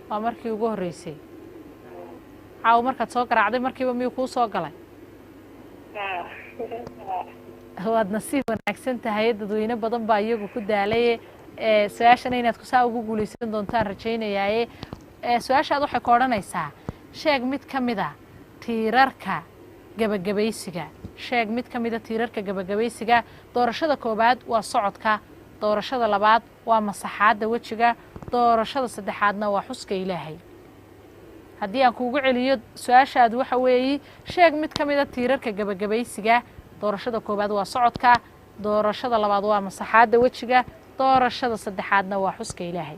Waa markii ugu horreysay. Caawa markaad soo garaacday markiiba miyuu kuu soo galay? Waad nasiib wanaagsan tahay, dadweyne badan baa iyagu ku daalaye. Su-aashana inaad kusaa ugu guuleysan doontaan rajaynayaaye. Su-aashaad waxay ku odhanaysaa: sheeg mid ka mid a tiirarka gebagabaysiga. Sheeg mid ka mida tiirarka gebagabaysiga. Doorashada koowaad waa socodka, doorashada labaad waa masaxaadda wejiga, doorashada saddexaadna waa xuska Ilaahay. Haddii aan kuugu celiyo, su-aashaadu waxa weeyi: sheeg mid ka mida tiirarka gebagabaysiga. Doorashada koowaad waa socodka, doorashada labaad waa masaxaadda wejiga, doorashada saddexaadna waa xuska Ilaahay.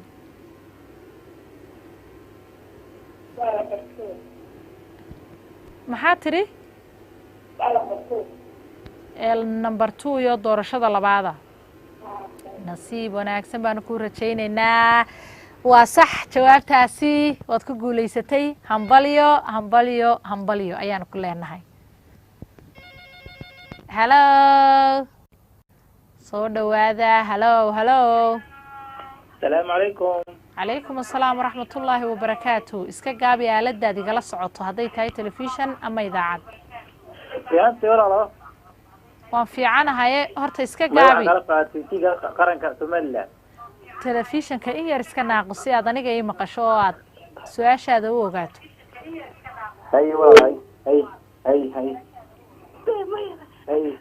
Maxaa tidhi? Number 2 iyo doorashada labaada. Nasiib wanaagsan baanu ku rajaynaynaa. Waa sax jawaabtaasi, waad ku guulaysatay. Hambalyo, hambalyo, hambalyo ayaanu ku leenahay. Halo, soo dhowaada. Halo, halo. Asalaamu calaykum. Calaykum asalaam waraxmatullaahi wabarakaatu. Iska gaabi aaladaad igala socoto, hadday tahay telefishan ama idaacad. Fiicanti, walaalo? Waan fiicanahaye, horta iska magaca gaabi. Kala qaatay tiga qaranka Somaliland. Telefishanka in yar iska naaqo si aad aniga ii maqasho oo aad su-aashaada u ogaato. Hay walaal, hay hay hay hay.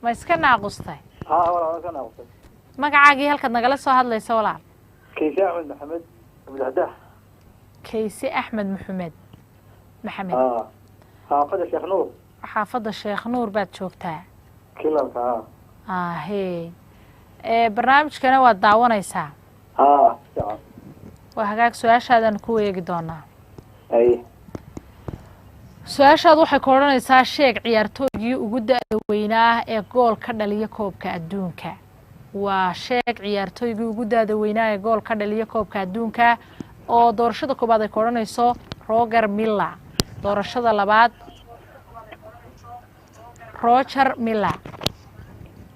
Ma iska naaqustay? Haa walaal, ka naaqusay. Magacaagii, halkaad nagala soo hadlaysa, walaal? Kayse Axmed Maxamed Abdixdax. Kayse Axmed Maxamed Maxamed. Haa, xaafada Sheekh Nuur. Xaafadda Sheekh Nuur baad joogtaa? Kilalka, haa. Ahee, ee barnaamijkana waad daawanaysaa? Haa, fiican. Waa hagaag, su-aashaadaan ku eegi doonaa. Hay. Su-aashaad waxay ku odhanaysaa: sheeg ciyaartooygii ugu da-da weynaa ee gool ka dhaliya koobka adduunka. Waa sheeg ciyaartooygii ugu da-da weynaa ee gool ka dhaliya koobka adduunka, oo doorashada koowaad ay ku odhanayso Roger Miller, doorashada labaad Roger Miller.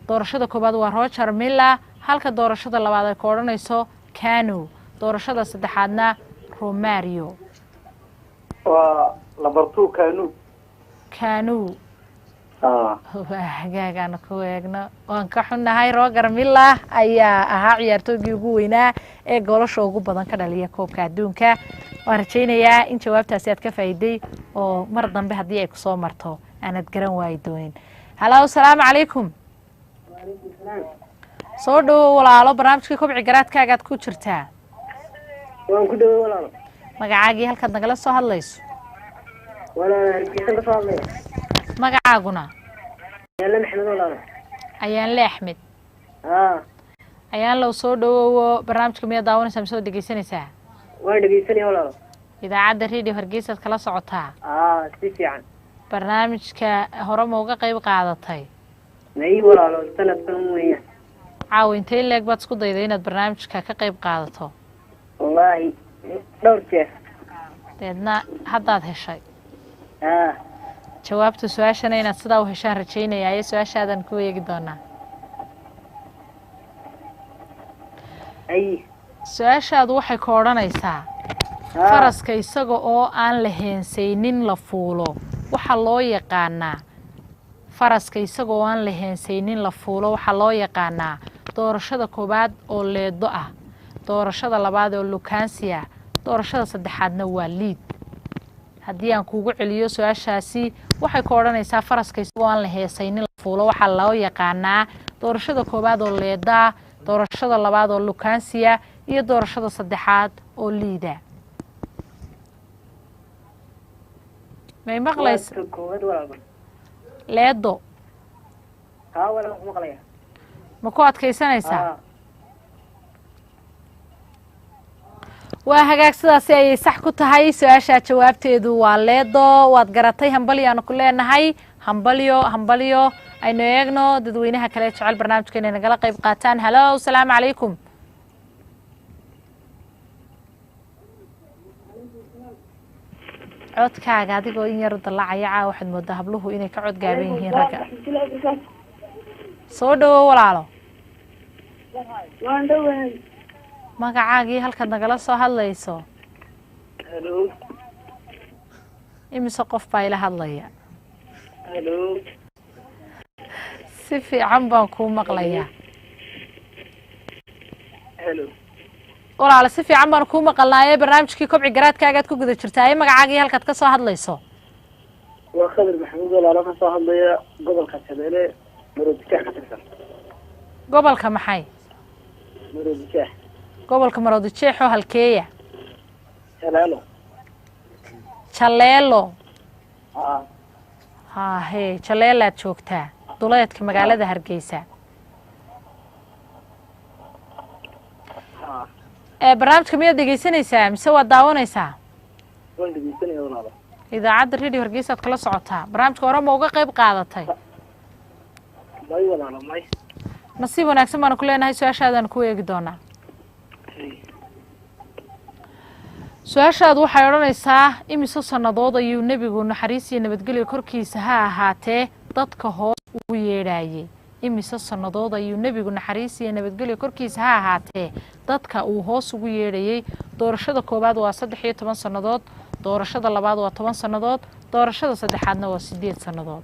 Doorashada koowaad waa Roger Miller, halka doorashada labaad ay ku odhanayso Cano, doorashada saddexaadna Romario. Waa number 2, Kanu. Cano? Haa. Waa hagaag, aanu ku eegno. Waan ka xunnahay, Roger Miller ayaa ahaa ciyaartooygii ugu weynaa ee goolasha ugu badan ka dhaliya koobka adduunka. Waan rajaynayaa in jawaabtaasi aad ka faa'iiday oo mar dambe haddii ay kusoo marto aanad garan waayi doonin. Halo, asalaamu calaykum. Soo dhowo walaalo, barnaamijkii kobci garaadkaagaad ku jirtaa. Waan ku dhaway, walaalo. Magacaagii, halkaad nagala soo hadlayso? Walaalo, Hargeysa ka soo hadlaya. Magacaaguna? Yaalla Maxamed, walaalo. Ayaanle Axmed? Haa. Ayaan low, soo dhawowo. Barnaamijka miyaad daawanaysaa mise waad dhegeysanaysaa? Waan dhegeysanaya, walaalo. Idaacadda Radio Hargeysaad kala socotaa? Haa, si fiican. Barnaamijka hore ma uga qayb qaadatay? May walaalo, sanadkan weeyaan. Caawa intee leeg baad isku dayday inaad barnaamijka ka qayb qaadato? Wallaahi dhowr jeer. Deedna haddaad heshay? Haa. Jawaabta su-aashana inaad sidaa u heshaan rajaynayaaye, su-aashaadan ku eegi doonaa. Ay. Su-aashaadu waxay ku odhanaysaa: Haa. faraska isaga oo aan la heensaynin la fuulo waxaa loo yaqaanaa. Faraska isaga oo aan la heensaynin la fuulo waxaa loo yaqaanaa: doorashada koowaad oo leedo ah, doorashada labaad oo lukansiya, doorashada saddexaadna waa liid. Haddii aan kuugu celiyo, su-aashaasi waxay ku odhanaysaa: faraska isagoo aan la heesaynin la fuulo waxaa loo yaqaanaa: doorashada koowaad oo leedaa, doorashada labaad oo lukansiya, iyo doorashada saddexaad oo liida. May maqlaysa? Waa koowaad, walaalo. Leedo? Haa walaal, ku maqlaya. Ma ku adkaysanaysaa? Haa. Waa hagaag, sidaasi ayay sax ku tahay. Su-aashaa jawaabteedu waa leedo. Waad garatay, hambalyaanu ku leenahay. Hambalyo, hambalyo. Aynu eegno dadweynaha kale jecel barnaamijka inay nagala qayb qaataan. Halo, asalaamu calaykum. Codkaaga adigoo in yar u dallacaya, caawa waxaad moodaa habluhu inay ka cod gaaban yihiin ragga. Soo dhowo walaalo. Waan dhowahay. Magacaagii, halkaad nagala soo hadlayso? Halo. Imise qof baa ila hadlaya? Halo. Si fiican baan kuu maqlayaa. Halo. Walaala, si fiican baan kuu maqalnaaye. Barnaamijkii Kobci Garaadkaagaad ku guda jirtaaye. Magacaagii, halkaad ka soo hadlayso? Waa Khadar Maxamuud, walaalo, ka soo hadlaya gobolka Shabeelle, Maroodijeex ka tirsan. Gobolka maxay? Maroodijeex. Gobolka Maroodijeexoo halkeeya? Jaleelo. Jaleelo? Aa. Hahe, Jaleelaad joogtaa, duleedka magaalada Hargeysa. Aa. Ee barnaamijka miyaad dhegeysanaysaa mise waad daawanaysaa? Waan dhegeysanaya, walaalo. Idaacadda Radio Hargeysa aad kala socotaa. Barnaamijka hore ma uga qayb qaadatay? May, walaalo, may. Nasiib wanaagsan baanu ku leenahay. Su-aashaadaan ku eegi doonaa. Su-aashaadu waxay odhanaysaa: imise sannadood ayuu nebigu, naxariis iyo nabadgelyo korkiisa ha ahaatee, dadka hoos ugu yeedhaayey? Imise sannadood ayuu nebigu, naxariis iyo nabadgelyo korkiisa ha ahaatee, dadka uu hoos ugu yeedhayey? Doorashada koowaad waa 13 sannadood, doorashada labaad waa 10 sannadood, doorashada saddexaadna waa 8 sannadood.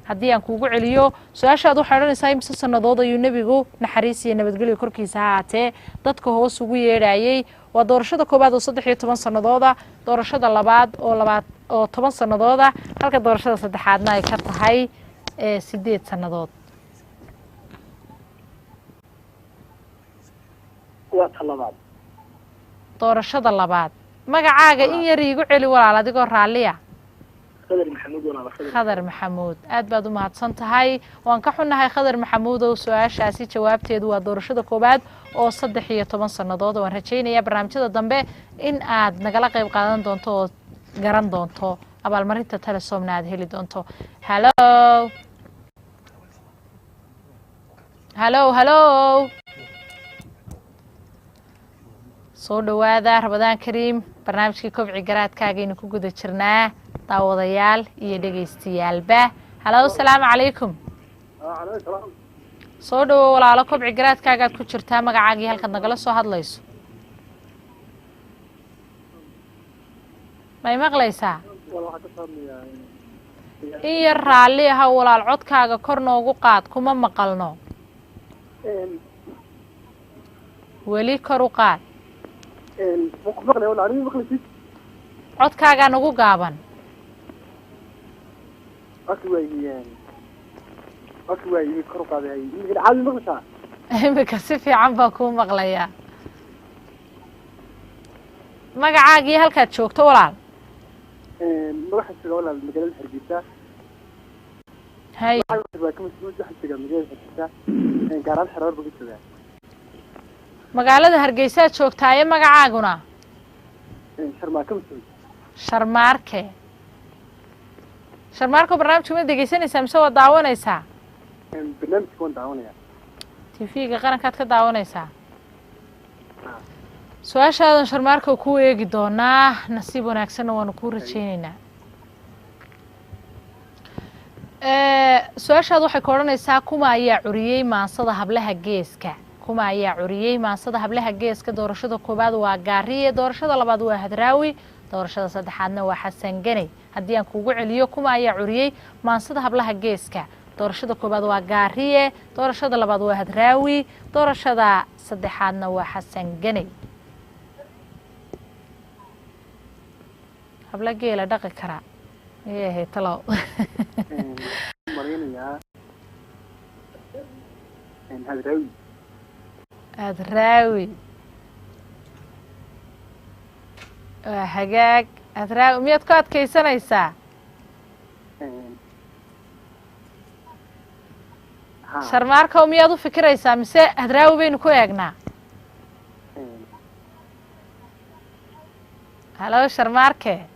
Haddii aan kuugu celiyo, su-aashaad waxay odhanaysaa: imise sannadood ayuu nebigu, naxariis iyo nabadgelyo korkiisa ha ahaatee, dadka hoos ugu yeedhayey? Waa doorashada koowaad oo 13 sannadooda, doorashada labaad oo labaad oo 10 sannadooda, halka doorashada saddexaadna ay ka tahay 8 sannadood. Waa ta labaad. Doorashada labaad. Magacaaga in yar iigu celi, walaal, adigoo raalliya. Khadar Maxamuud, walaalo, Khadar. Khadar Maxamuud, aad baad u mahadsan tahay. Waan ka xunnahay, Khadar Maxamuud ow, su-aashaasi jawaabteedu waa doorashada koowaad oo 13 sannadood. Waan rajaynayaa barnaamijyada dambe in aad nagala qayb qaadan doonto oo garan doonto, abaalmarinta Telesomna aad heli doonto. Halo, halo, halo! Soo dhowaada. Ramadaan kariim. Barnaamijkii Kobci Garaadkaagaynu ku guda jirnaa, daawadayaal iyo dhegaystayaalba. Halo, asalaamu calaykum. Soo dhowo, walaalo. Kobci Garaadkaagaad ku jirtaa. Magacaagii, halkaad nagala soo hadlayso? May maqlaysaa? In yar raalli aha, walaal, codkaaga kor noogu qaad, kuma maqalno weli. Kor u qaad. Codkaagaa nagu gaaban. Imika si fiican baa kuu maqlayaa. Magacaagii, halkaad joogto, walaal? Waxaan joogaa, walaal, magaalada Hargeysa. Hay. Waxaan joogaa magaalada Hargeysa, gaar ahaan Xeroor baan ka joogaa. Magaalada Hargeysaad joogtaaye, magacaaguna? Sharmaaka Masuud. Sharmaarke, Sharmaarko, barnaamijka ma dhegeysanaysaa mise waad daawanaysaa? Barnaamijka waan daawanayaa. TV-ga Qarankaad ka daawanaysaa. Su-aashaadan, Sharmaarka, ku eegi doonaa. Nasiib wanaagsanna waanu kuu rajayneynaa. Su-aashaad waxay ka odhanaysaa: kuma ayaa curiyey maansada Hablaha Geeska? Kuma ayaa curiyey maansada Hablaha Geeska? Doorashada koowaad waa Gaariye, doorashada labaad waa Hadraawi, doorashada saddexaadna waa Xasan Ganey. Haddii aan kuugu celiyo, kuma ayaa curiyey maansada Hablaha Geeska? Doorashada koowaad waa Gaariye, doorashada labaad waa Hadraawi, doorashada saddexaadna waa Xasan Ganey. Habla geela dhaqi karaa miyay ahayd, talow? Malaynayaa Hadraawi. Hadraawi. Waa hagaag. Hadraawi miyaad ku adkaysanaysaa? Sharmaarkow, miyaad u fikiraysaa mise Hadraawi baynu ku eegnaa? Halo, Sharmaarke.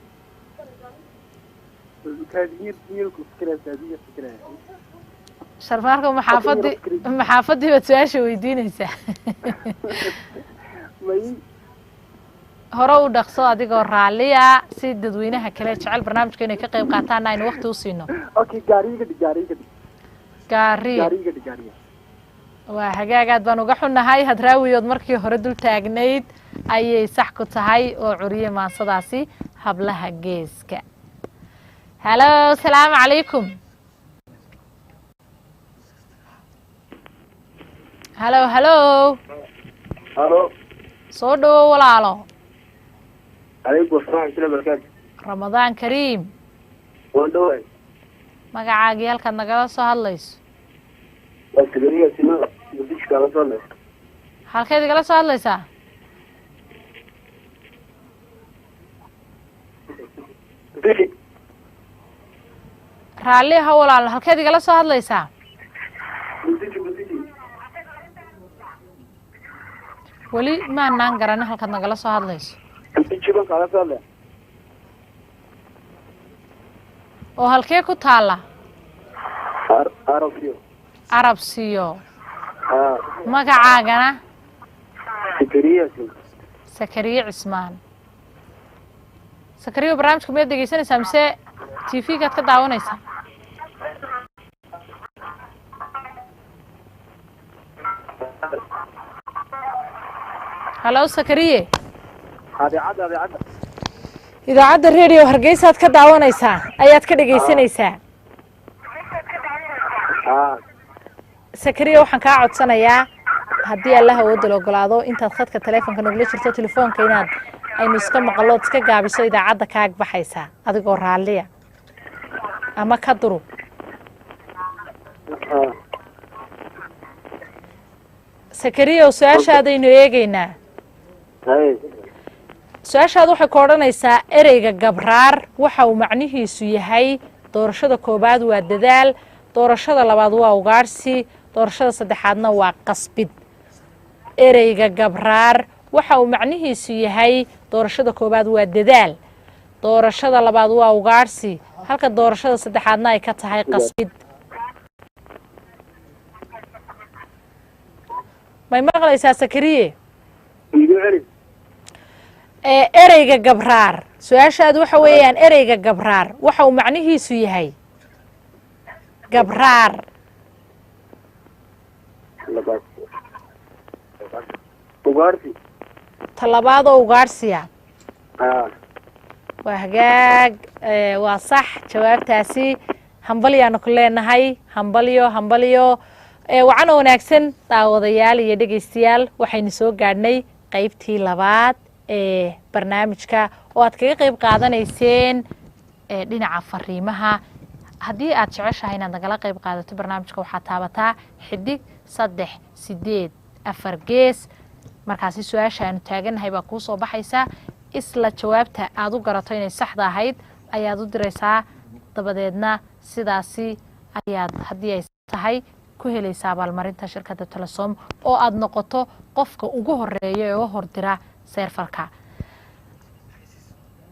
Sharmaarkow, maxaafadii maxaafadii baad su-aasha weydiinaysaa? Hore u dhaqso adigoo raalliya, si dadweynaha kale jecel barnaamijka inay ka qayb qaataana aynu wakti u siino. Okay, Gaariga dhig, Gaariga dhig. Gaariye. Gaariga dhig, Gaariga. Waa hagaag. Aad baan uga xunnahay, Hadraawiyood markii hore dul taagnayd Ayay sax ku tahay oo curiyey maansadaasi Hablaha Geeska. Halo, salaamu calaykum. Halo, halo. Halo. Soo dhawo, walaalo. Calaykum asalaam waraxmatullahi wabarakaatu. Ramadaan kariim. Waan dhawaay. Magacaagii, halkaad nagala soo hadlayso? Waa Sakariya Sino, Muqdisho kaala soo hadlay. Halkeed igala soo hadlaysaa? Muqdisho. Raalli ha, walaalo, halkeed igala soo hadlaysaa? Muqdisho, Muqdisho. Weli maanaan garanin halkaad nagala soo hadlayso. Muqdisho baan kaala soo hadlay. Oo halkee ku taalla? Arabsiyo. Arabsiyo. Haa. Magacaagana? Sakariya Sino. Sakariye Cismaan. Sakariyo, barnaamijka miyaad dhegeysanaysaa mise t v-gaad ka daawanaysaa? Halo, Sakariye. Adeecadda, adeecadda. Idaacadda Radio Hargeysaad ka daawanaysaa, ayaad ka dhegeysanaysaa? Haa. Sakariya, waxaan kaa codsanayaa haddii Allaha awoodda la ogolaado intaad khadka taleefonka nagula jirto telefoonka inaad aynu iska maqalood iska gaabiso idaacadda kaag baxaysaa, adigoo raalliya, ama ka durub. Haa. Sakariya, su-aashaadaynu eegaynaa. Haye. Su-aashaad waxay ku odhanaysaa: ereyga gabraar waxa uu macnihiisu yahay? Doorashada koowaad waa dadaal, doorashada labaad waa ugaadhsi, doorashada saddexaadna waa qasbid. Ereyga gabraar waxa uu macnihiisu yahay? Doorashada koowaad waa dadaal, doorashada labaad waa ugaadhsi, halka doorashada saddexaadna ay ka tahay qasbid. May maqlaysaa, Sakariye? Iigu celi. Ee ereyga gabraar, su-aashaadu waxa weeyaan: ereyga gabraar waxa uu macnihiisu yahay? Gabraar. Labaad. Ugaarsi. Talabaad oo ugaadhsiya? Haa. Waa hagaag, waa sax jawaabtaasi. Hambalyaanu ku leenahay, hambalyo, hambalyo. Wacan oo wanaagsan, daawadayaal iyo dhegeystayaal. Waxaynu soo gaadhnay qeybtii labaad ee barnaamijka oo aad kaga qeyb qaadanayseen dhinaca fariimaha. Haddii aad jeceshahay inaad nagala qeyb qaadato barnaamijka, waxaad taabataa *384#. Markaasi su-aasha aanu taagannahay baa kuu soo baxaysa. Isla jawaabta aad u garato inay saxda ahayd ayaad u diraysaa, dabadeedna sidaasi ayaad haddii ay tahay ku helaysaa abaalmarinta shirkadda Telesom oo aad noqoto qofka ugu horeeya ee u hordira seerfarka.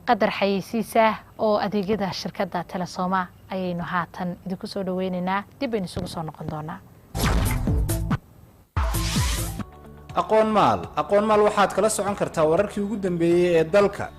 Qadar xayeysiisa oo adeegyada shirkadda Telesoma ayaynu haatan idinku soo dhaweyneynaa. Dib baynu isugu soo noqon doonaa. Aqoon Maal. Aqoon Maal waxaad kala socon kartaa wararkii ugu dambeeyey ee dalka.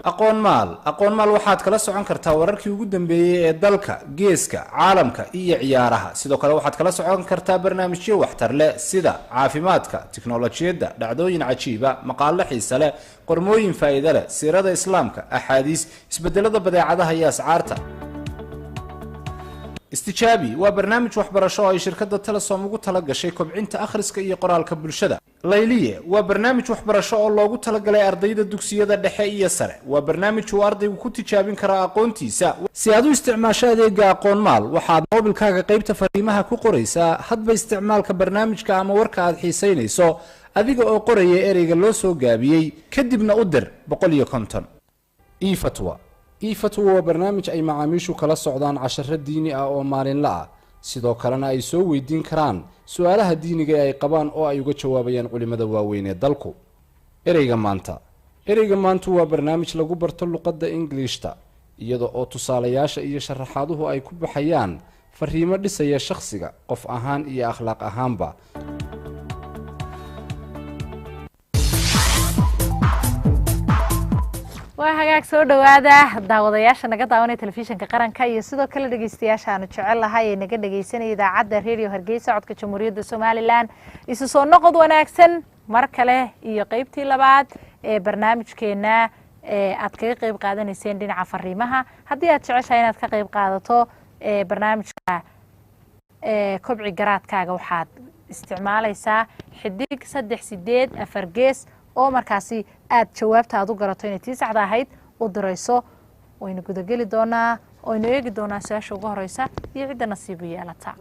Aqoon Maal. Aqoon Maal waxaad kala socon kartaa wararkii ugu dambeeyey ee dalka, geeska, caalamka iyo ciyaaraha. Sidoo kale waxaad kala socon kartaa barnaamijyo waxtar leh sida caafimaadka, tiknolojiyadda, dhacdooyin cajiiba, maqaalo xiise leh, qormooyin faa'iido leh, siirada islaamka, axaadiis, isbedelada badeecadaha iyo ascaarta. Istijaabi waa barnaamij waxbarasho oo ay shirkadda Telesom ugu tala gashay kobcinta akhriska iyo qoraalka bulshada. Layliye waa barnaamij waxbarasho oo loogu talagalay ardayda dugsiyada dhexe iyo sare. Waa barnaamij uu ardaygu ku tijaabin karo aqoontiisa. Si aad u isticmaasho adeega Aqoon Maal, waxaad moobilkaaga qaybta fariimaha ku qoraysaa hadba isticmaalka barnaamijka ama warka aad xiisaynayso, adiga oo qoraya ereyga loo soo gaabiyey, kadibna u dir 150. Efatwa. Efatwa waa barnaamij ay macaamiishu kala socdaan casharo diini ah oo maalinla ah, sidoo kalena ay soo weydiin karaan su-aalaha diiniga ee ay qabaan oo ay uga jawaabayaan culimmada waaweyn ee dalku. Ereyga Maanta. Ereyga Maantu waa barnaamij lagu barto luqadda Ingiliishta, iyada oo tusaalayaasha iyo sharaxaaduhu ay ku baxayaan fariimo dhisaya shakhsiga qof ahaan iyo akhlaaq ahaanba. Waa hagaag, soo dhowaada daawadayaasha naga daawanaya telefishinka qaranka iyo sidoo kale dhegeystayaasha aanu jecel lahay ee naga dhegeysanaya idaacadda Radio Hargeysa, codka Jamhuuriyadda Somalilan. Isu soo noqod wanaagsan Mar kale iyo qeybtii labaad ee barnaamijkeenna ee aad kaga qeyb qaadanayseen dhinaca fariimaha. Haddii aad jeceshahay inaad ka qeyb qaadato ee barnaamijka ee Kobci Garaadkaaga, waxaad isticmaalaysaa *384# oo markaasi aad jawaabta aad u garato inay tii saxda ahayd u dirayso. Waynu gudageli doonaa, waynu eegi doonaa su-aasha ugu horeysa iyo cidda nasiibu yeelata.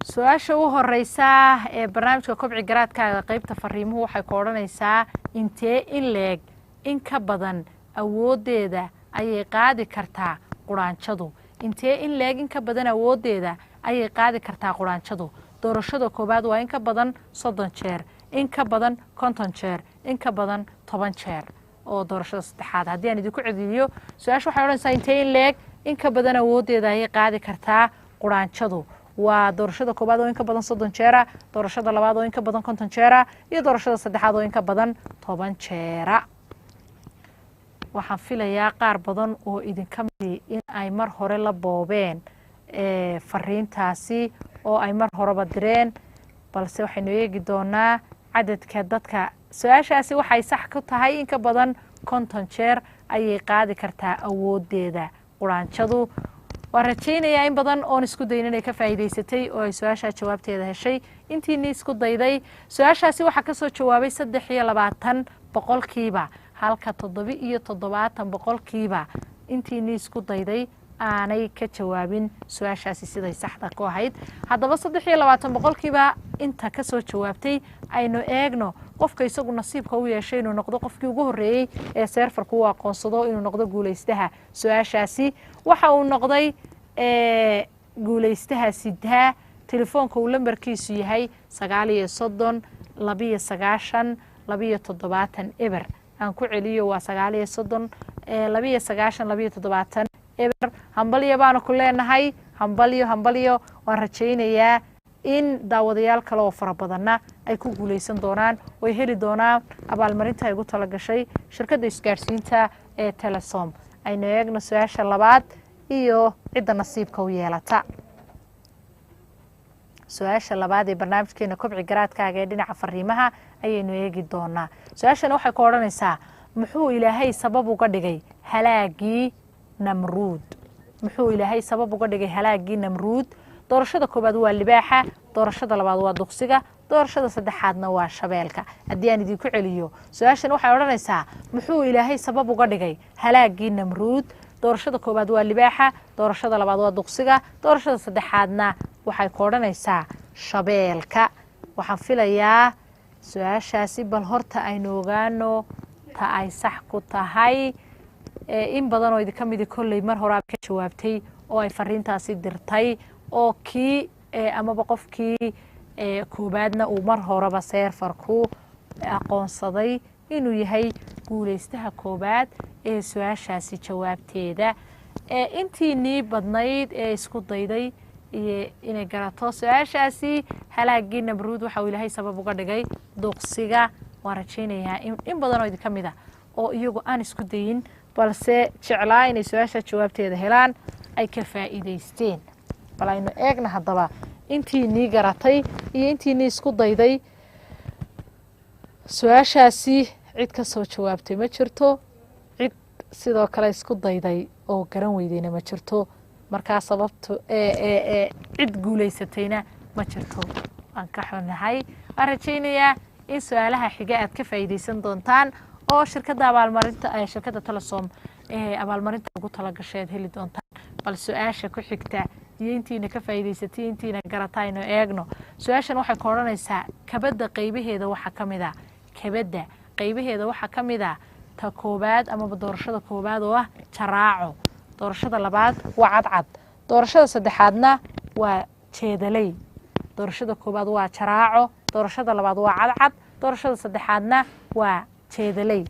Su-aasha u horeysa ee barnaamijka Kobci Garaadkaaga qeybta fariimuhu waxay ku odhanaysaa: intee in leeg in ka badan awooddeeda ayay qaadi kartaa quraanjadu? Intee in leeg in ka badan awooddeeda ayay qaadi kartaa quraanjadu? Doorashada koowaad waa in ka badan 30 jeer, in ka badan 50 jeer, in ka badan 10 jeer oo doorashada saddexaad. Haddii aan idinku celiyo, su-aasha waxay odhanaysaa: intee in leeg in ka badan awooddeeda ayay qaadi kartaa quraanjadu? Waa doorashada koowaad oo in ka badan 30 jeera, doorashada labaad oo in ka badan 50 jeera, iyo doorashada saddexaad oo in ka badan 10 jeera. Waxaan filayaa qaar badan oo idinka midi in ay mar hore la boobeen fariintaasi oo ay mar horeba direen, balse waxaynu eegi doonaa cadadka dadka. Su-aashaasi waxay sax ku tahay in ka badan 50 jeer ayay qaadi kartaa awooddeeda quraanjadu. Waan rajaynayaa in badan oon isku dayin inay ka faa'iidaysatay oo ay su-aashaa jawaabteeda heshay. Intiinii isku dayday su-aashaasi waxaa kasoo jawaabay 23%, halka 77% intiinii isku dayday aanay ka jawaabin su-aashaasi siday saxda ku ahayd. Haddaba 23% inta kasoo jawaabtay, aynu eegno qofka isagu nasiibka u yeeshay inuu noqdo qofkii ugu horreeyey ee seerfarku u aqoonsado inuu noqdo guulaystaha su-aashaasi. Waxa uu noqday guulaystaha sidaa telefoonka uu lambarkiisu yahay 39 92 72 0. Aan ku celiyo, waa 39 92 72 0. Hambalyo baanu ku leenahay, hambalyo, hambalyo. Waan rajaynayaa in daawadayaal kale oo fara badanna ay ku guulaysan doonaan oo ay heli doonaan abaalmarinta ay ugu talagashay shirkadda isgaadhsiinta ee Telesom. Aynu eegno su-aasha labaad iyo cidda nasiibka u yeelata. Su-aasha labaad ee barnaamijkeena Kobci Garaadkaaga ee dhinaca fariimaha ayaynu eegi doonaa. Su-aashana waxay ku odhanaysaa: muxuu Ilaahay sabab uga dhigay halaagii Namruud? Muxuu Ilaahay sabab uga dhigay halaagii Namruud? Doorashada koowaad waa libaaxa, doorashada labaad waa duqsiga, doorashada saddexaadna waa shabeelka. Haddii aan idinku celiyo, su-aashan waxay odhanaysaa: muxuu Ilaahay sabab uga dhigay halaagii Namruud? Doorashada koowaad waa libaaxa, doorashada labaad waa duqsiga, doorashada saddexaadna waxay ku odhanaysaa shabeelka. Waxaan filayaa su-aashaasi, bal horta aynu ogaano ta ay sax ku tahay. In badan oo idinka midi kolley mar horaa ka jawaabtay oo ay fariintaasi dirtay, oo kii amaba qofkii koowaadna uu mar horeba seerfarku aqoonsaday inuu yahay guulaystaha koowaad ee su-aashaasi jawaabteeda. Intiinii badnayd ee isku dayday iyo inay garato su-aashaasi, halaagii Namruud waxa uu Ilaahay sabab uga dhigay duqsiga. Waan rajaynayaa in badan oo idinka mid a oo iyagu aan isku dayin balse jeclaa inay su-aasha jawaabteeda helaan ay ka faa'iidaysteen. Bal aynu eegna haddaba intiinii garatay iyo intiinii isku dayday su-aashaasi. Cid ka soo jawaabtay ma jirto, cid sidoo kale isku dayday oo garan weydayna ma jirto. Markaa sababto cid guulaysatayna ma jirto, waan ka xunnahay. Waan rajaynayaa in su-aalaha xiga aad ka faa'iidaysan doontaan oo shirkadda abaalmarinta, shirkadda Telesom ee abaalmarinta ugu talagashay aad heli doontaan. Bal su-aasha ku xigta iyo intiina ka faa'iidaysatay, intiina garata aynu eegno. Su-aashan waxay ku odhanaysaa: kabadda qaybaheeda waxaa ka mid a, kabadda qaybaheeda waxaa ka mid a ta koowaad amaba doorashada koowaad oo ah jaraaco, doorashada labaad waa cadcad, doorashada saddexaadna waa jeedaley. Doorashada koowaad waa jaraaco, doorashada labaad waa cadcad, doorashada saddexaadna waa jeedaley.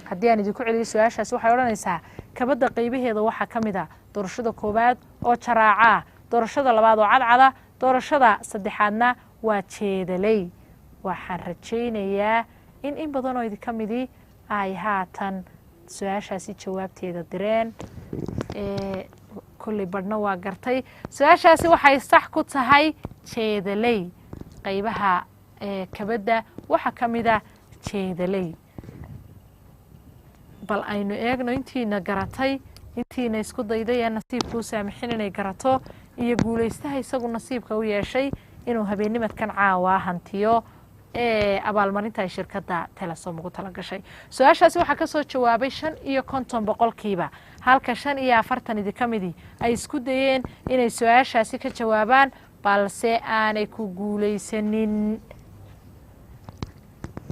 Haddii aan idinku celiyo, su-aashaasi waxay odhanaysaa: kabadda qaybaheeda waxaa ka mid a doorashada koowaad oo jaraaca ah, doorashada labaad oo cadcada, doorashada saddexaadna waa jeedaley. Waxaan rajaynayaa in badan oo idinka midii ay haatan su-aashaasi jawaabteeda direen. Kolley badhna waa gartay. Su-aashaasi waxay sax ku tahay Jeedaley. Qaybaha kabadda waxaa ka mida jeedaley. Bal aynu eegno intiina garatay, intiina isku dayday ee nasiibka u saamixin inay garato, iyo guulaystaha isagu nasiibka u yeeshay inuu habeennimadkan caawa hantiyo ee abaalmarinta ay shirkadda Telesom ugu tala gashay. Su-aashaasi waxaa ka soo jawaabay 55%, halka 45 idinka midii ay isku dayeen inay su-aashaasi ka jawaabaan, balse aanay ku guulaysanin.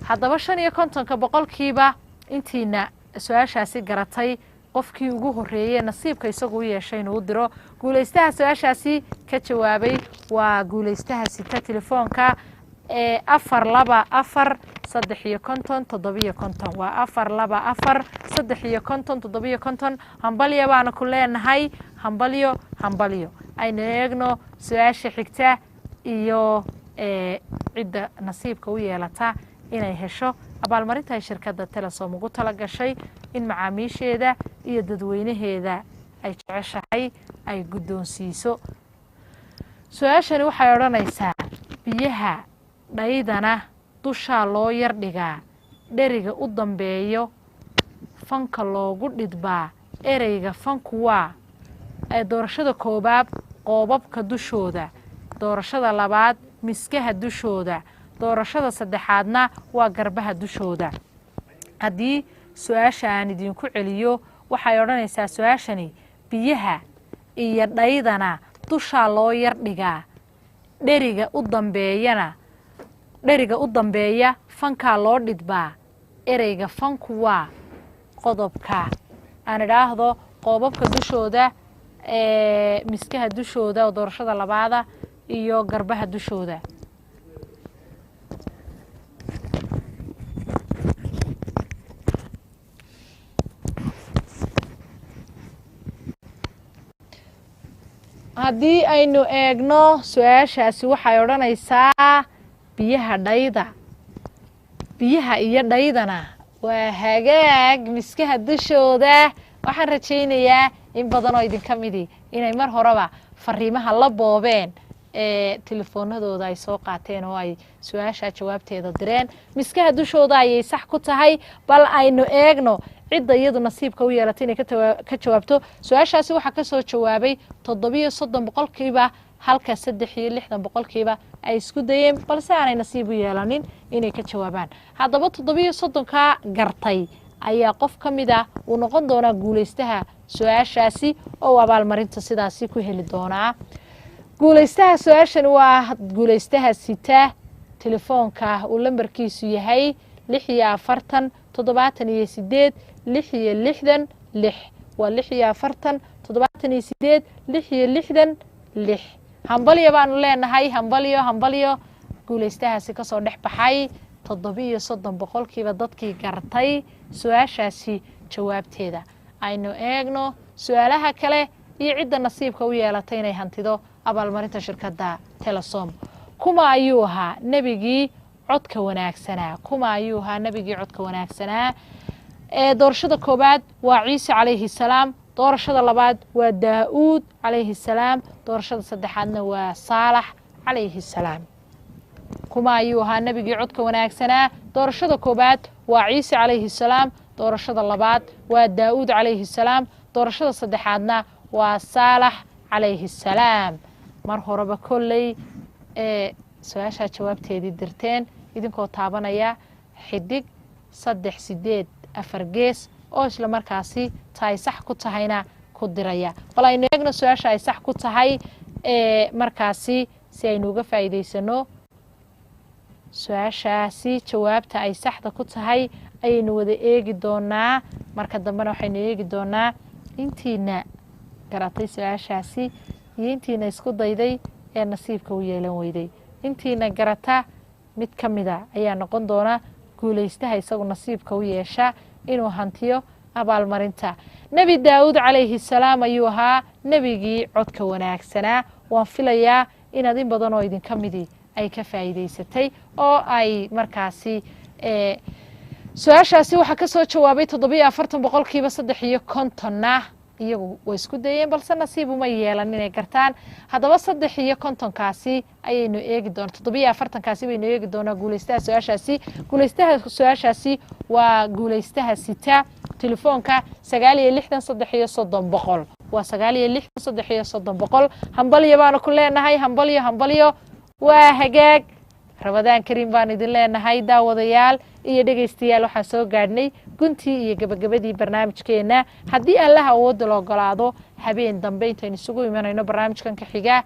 Haddaba 55% intiina su-aashaasi garatay, qofkii ugu horreeyey nasiibka isagu u yeeshay inuu u diro guulaystaha su-aashaasi ka jawaabay waa guulaystaha sita telefoonka ee 424 53 57. Waa 424 53 57. Hambalyo baana ku leenahay, hambalyo, hambalyo. Aynu eegno su-aasha xigta iyo cidda nasiibka u yeelata inay hesho abaalmarinta ay shirkadda Telesom ugu tala gashay in macaamiisheeda iyo dadweynaheeda ay jeceshahay ay guddoonsiiso. Su-aashani waxay odhanaysaa: biyaha dhaydana dushaa loo yar dhigaa, dheriga u dambeeyo fanka loogu dhidbaa, ereyga fanku waa? Doorashada koobaad, qoobabka dushooda; doorashada labaad, miskaha dushooda; doorashada saddexaadna waa garbaha dushooda. Haddii su-aasha aan idinku celiyo, waxay odhanaysaa su-aashani: biyaha iyo dhaydana dushaa loo yar dhigaa, dheriga u dambeeyana, dheriga u dambeeya fankaa loo dhidbaa, ereyga fanku waa? Qodobka aan idhaahdo qoobabka dushooda, miskaha dushooda oo doorashada labaada, iyo garbaha dushooda. Haddii aynu eegno su-aashaasi, waxay odhanaysaa biyaha dhayda, biyaha iyo dhaydana waa hagaag, miskaha dushooda. Waxaan rajaynayaa in badan oo idinka midii inay mar horeba fariimaha la boobeen ee telefoonadooda ay soo qaateen oo ay su-aasha jawaabteeda direen. Miskaha dushooda ayay sax ku tahay. Bal aynu eegno cidda iyadu nasiibka u yeelatay inay ka jawaabto su-aashaasi. Waxaa ka soo jawaabay 37%, halka 63% ay isku dayeen balse aanay nasiib u yeelanin inay ka jawaabaan. Haddaba 37-ka gartay ayaa qof ka mid ah uu noqon doonaa guulaystaha su-aashaasi oo uu abaalmarinta sidaasi ku heli doonaa. Guulaystaha su-aashani waa guulaystaha sita telefoonka uu lambarkiisu yahay 46 78 66 6. Waa 46 78 66 6. Hambalyo baanu leenahay, hambalyo, hambalyo. Guulaystahaasi kasoo dhex baxay 37% dadkii gartay su-aashaasi jawaabteeda. Aynu eegno su-aalaha kale iyo cidda nasiibka u yeelatay inay hantido abaalmarinta shirkadda Telesom. Kuma ayuu ahaa nebigii codka wanaagsanaa? Kuma ayuu ahaa nebigii codka wanaagsanaa? Doorashada koowaad waa Ciise calayhi salaam, doorashada labaad waa Daa'uud calayhi salaam, doorashada saddexaadna waa Saalax calayhi salaam. Kuma ayuu ahaa nebigii codka wanaagsanaa? Doorashada koowaad waa Ciise calayhi salaam, doorashada labaad waa Daa'uud calayhi salaam, doorashada saddexaadna waa Saalax calayhi salaam. Mar horeba kolley ee su-aashaa jawaabteedii dirteen idinkoo taabanaya xidig 3 8 4 gees oo isla markaasi ta ay sax ku tahayna ku diraya. Bal aynu eegno su-aasha ay sax ku tahay ee markaasi si aynu uga faa'iidaysano. Su-aashaasi jawaabta ay saxda ku tahay ayaynu wada eegi doonaa. Marka dambena waxaynu eegi doonaa intiina garatay su-aashaasi iyo intiina isku dayday ee nasiibka u yeelan weyday. Intiina garata mid ka mida ayaa noqon doona guulaystaha isagu nasiibka u yeesha inuu hantiyo abaalmarinta. Nebi Daawuud calayhi salaam ayuu ahaa nebigii codka wanaagsanaa. Waan filayaa inaad in badan oo idinka midii ay ka faa'iidaysatay oo ay markaasi su-aashaasi waxaa ka soo jawaabay 47%, 53-na Iyagu way isku dayeen, balse nasiib uma yeelan inay gartaan. Haddaba 53-kaasi ayaynu eegi doona, 47-kaasi baynu eegi doonaa guuleystaha su-aashaasi. Guuleystaha su-aashaasi waa guuleystaha sita telefoonka 69 333 100. Waa 69 333 100. Hambalyo baanu ku leenahay, hambalyo, hambalyo. Waa hagaag, Ramadaan Kariim baan idin leenahay, daawadayaal iyo dhegaystayaal. Waxaan soo gaadhnay guntii iyo gebagabadii barnaamijkeena. Haddii Allaha awoodda la ogolaado, habeen dambe intaynu isugu imanayno barnaamijkan ka xiga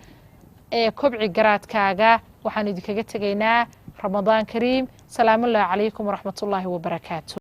ee Kobci Garaadkaaga, waxaanu idinkaga tegaynaa Ramadaan Kariim. Salaamullahi calaykum waraxmatullaahi wabarakaatu.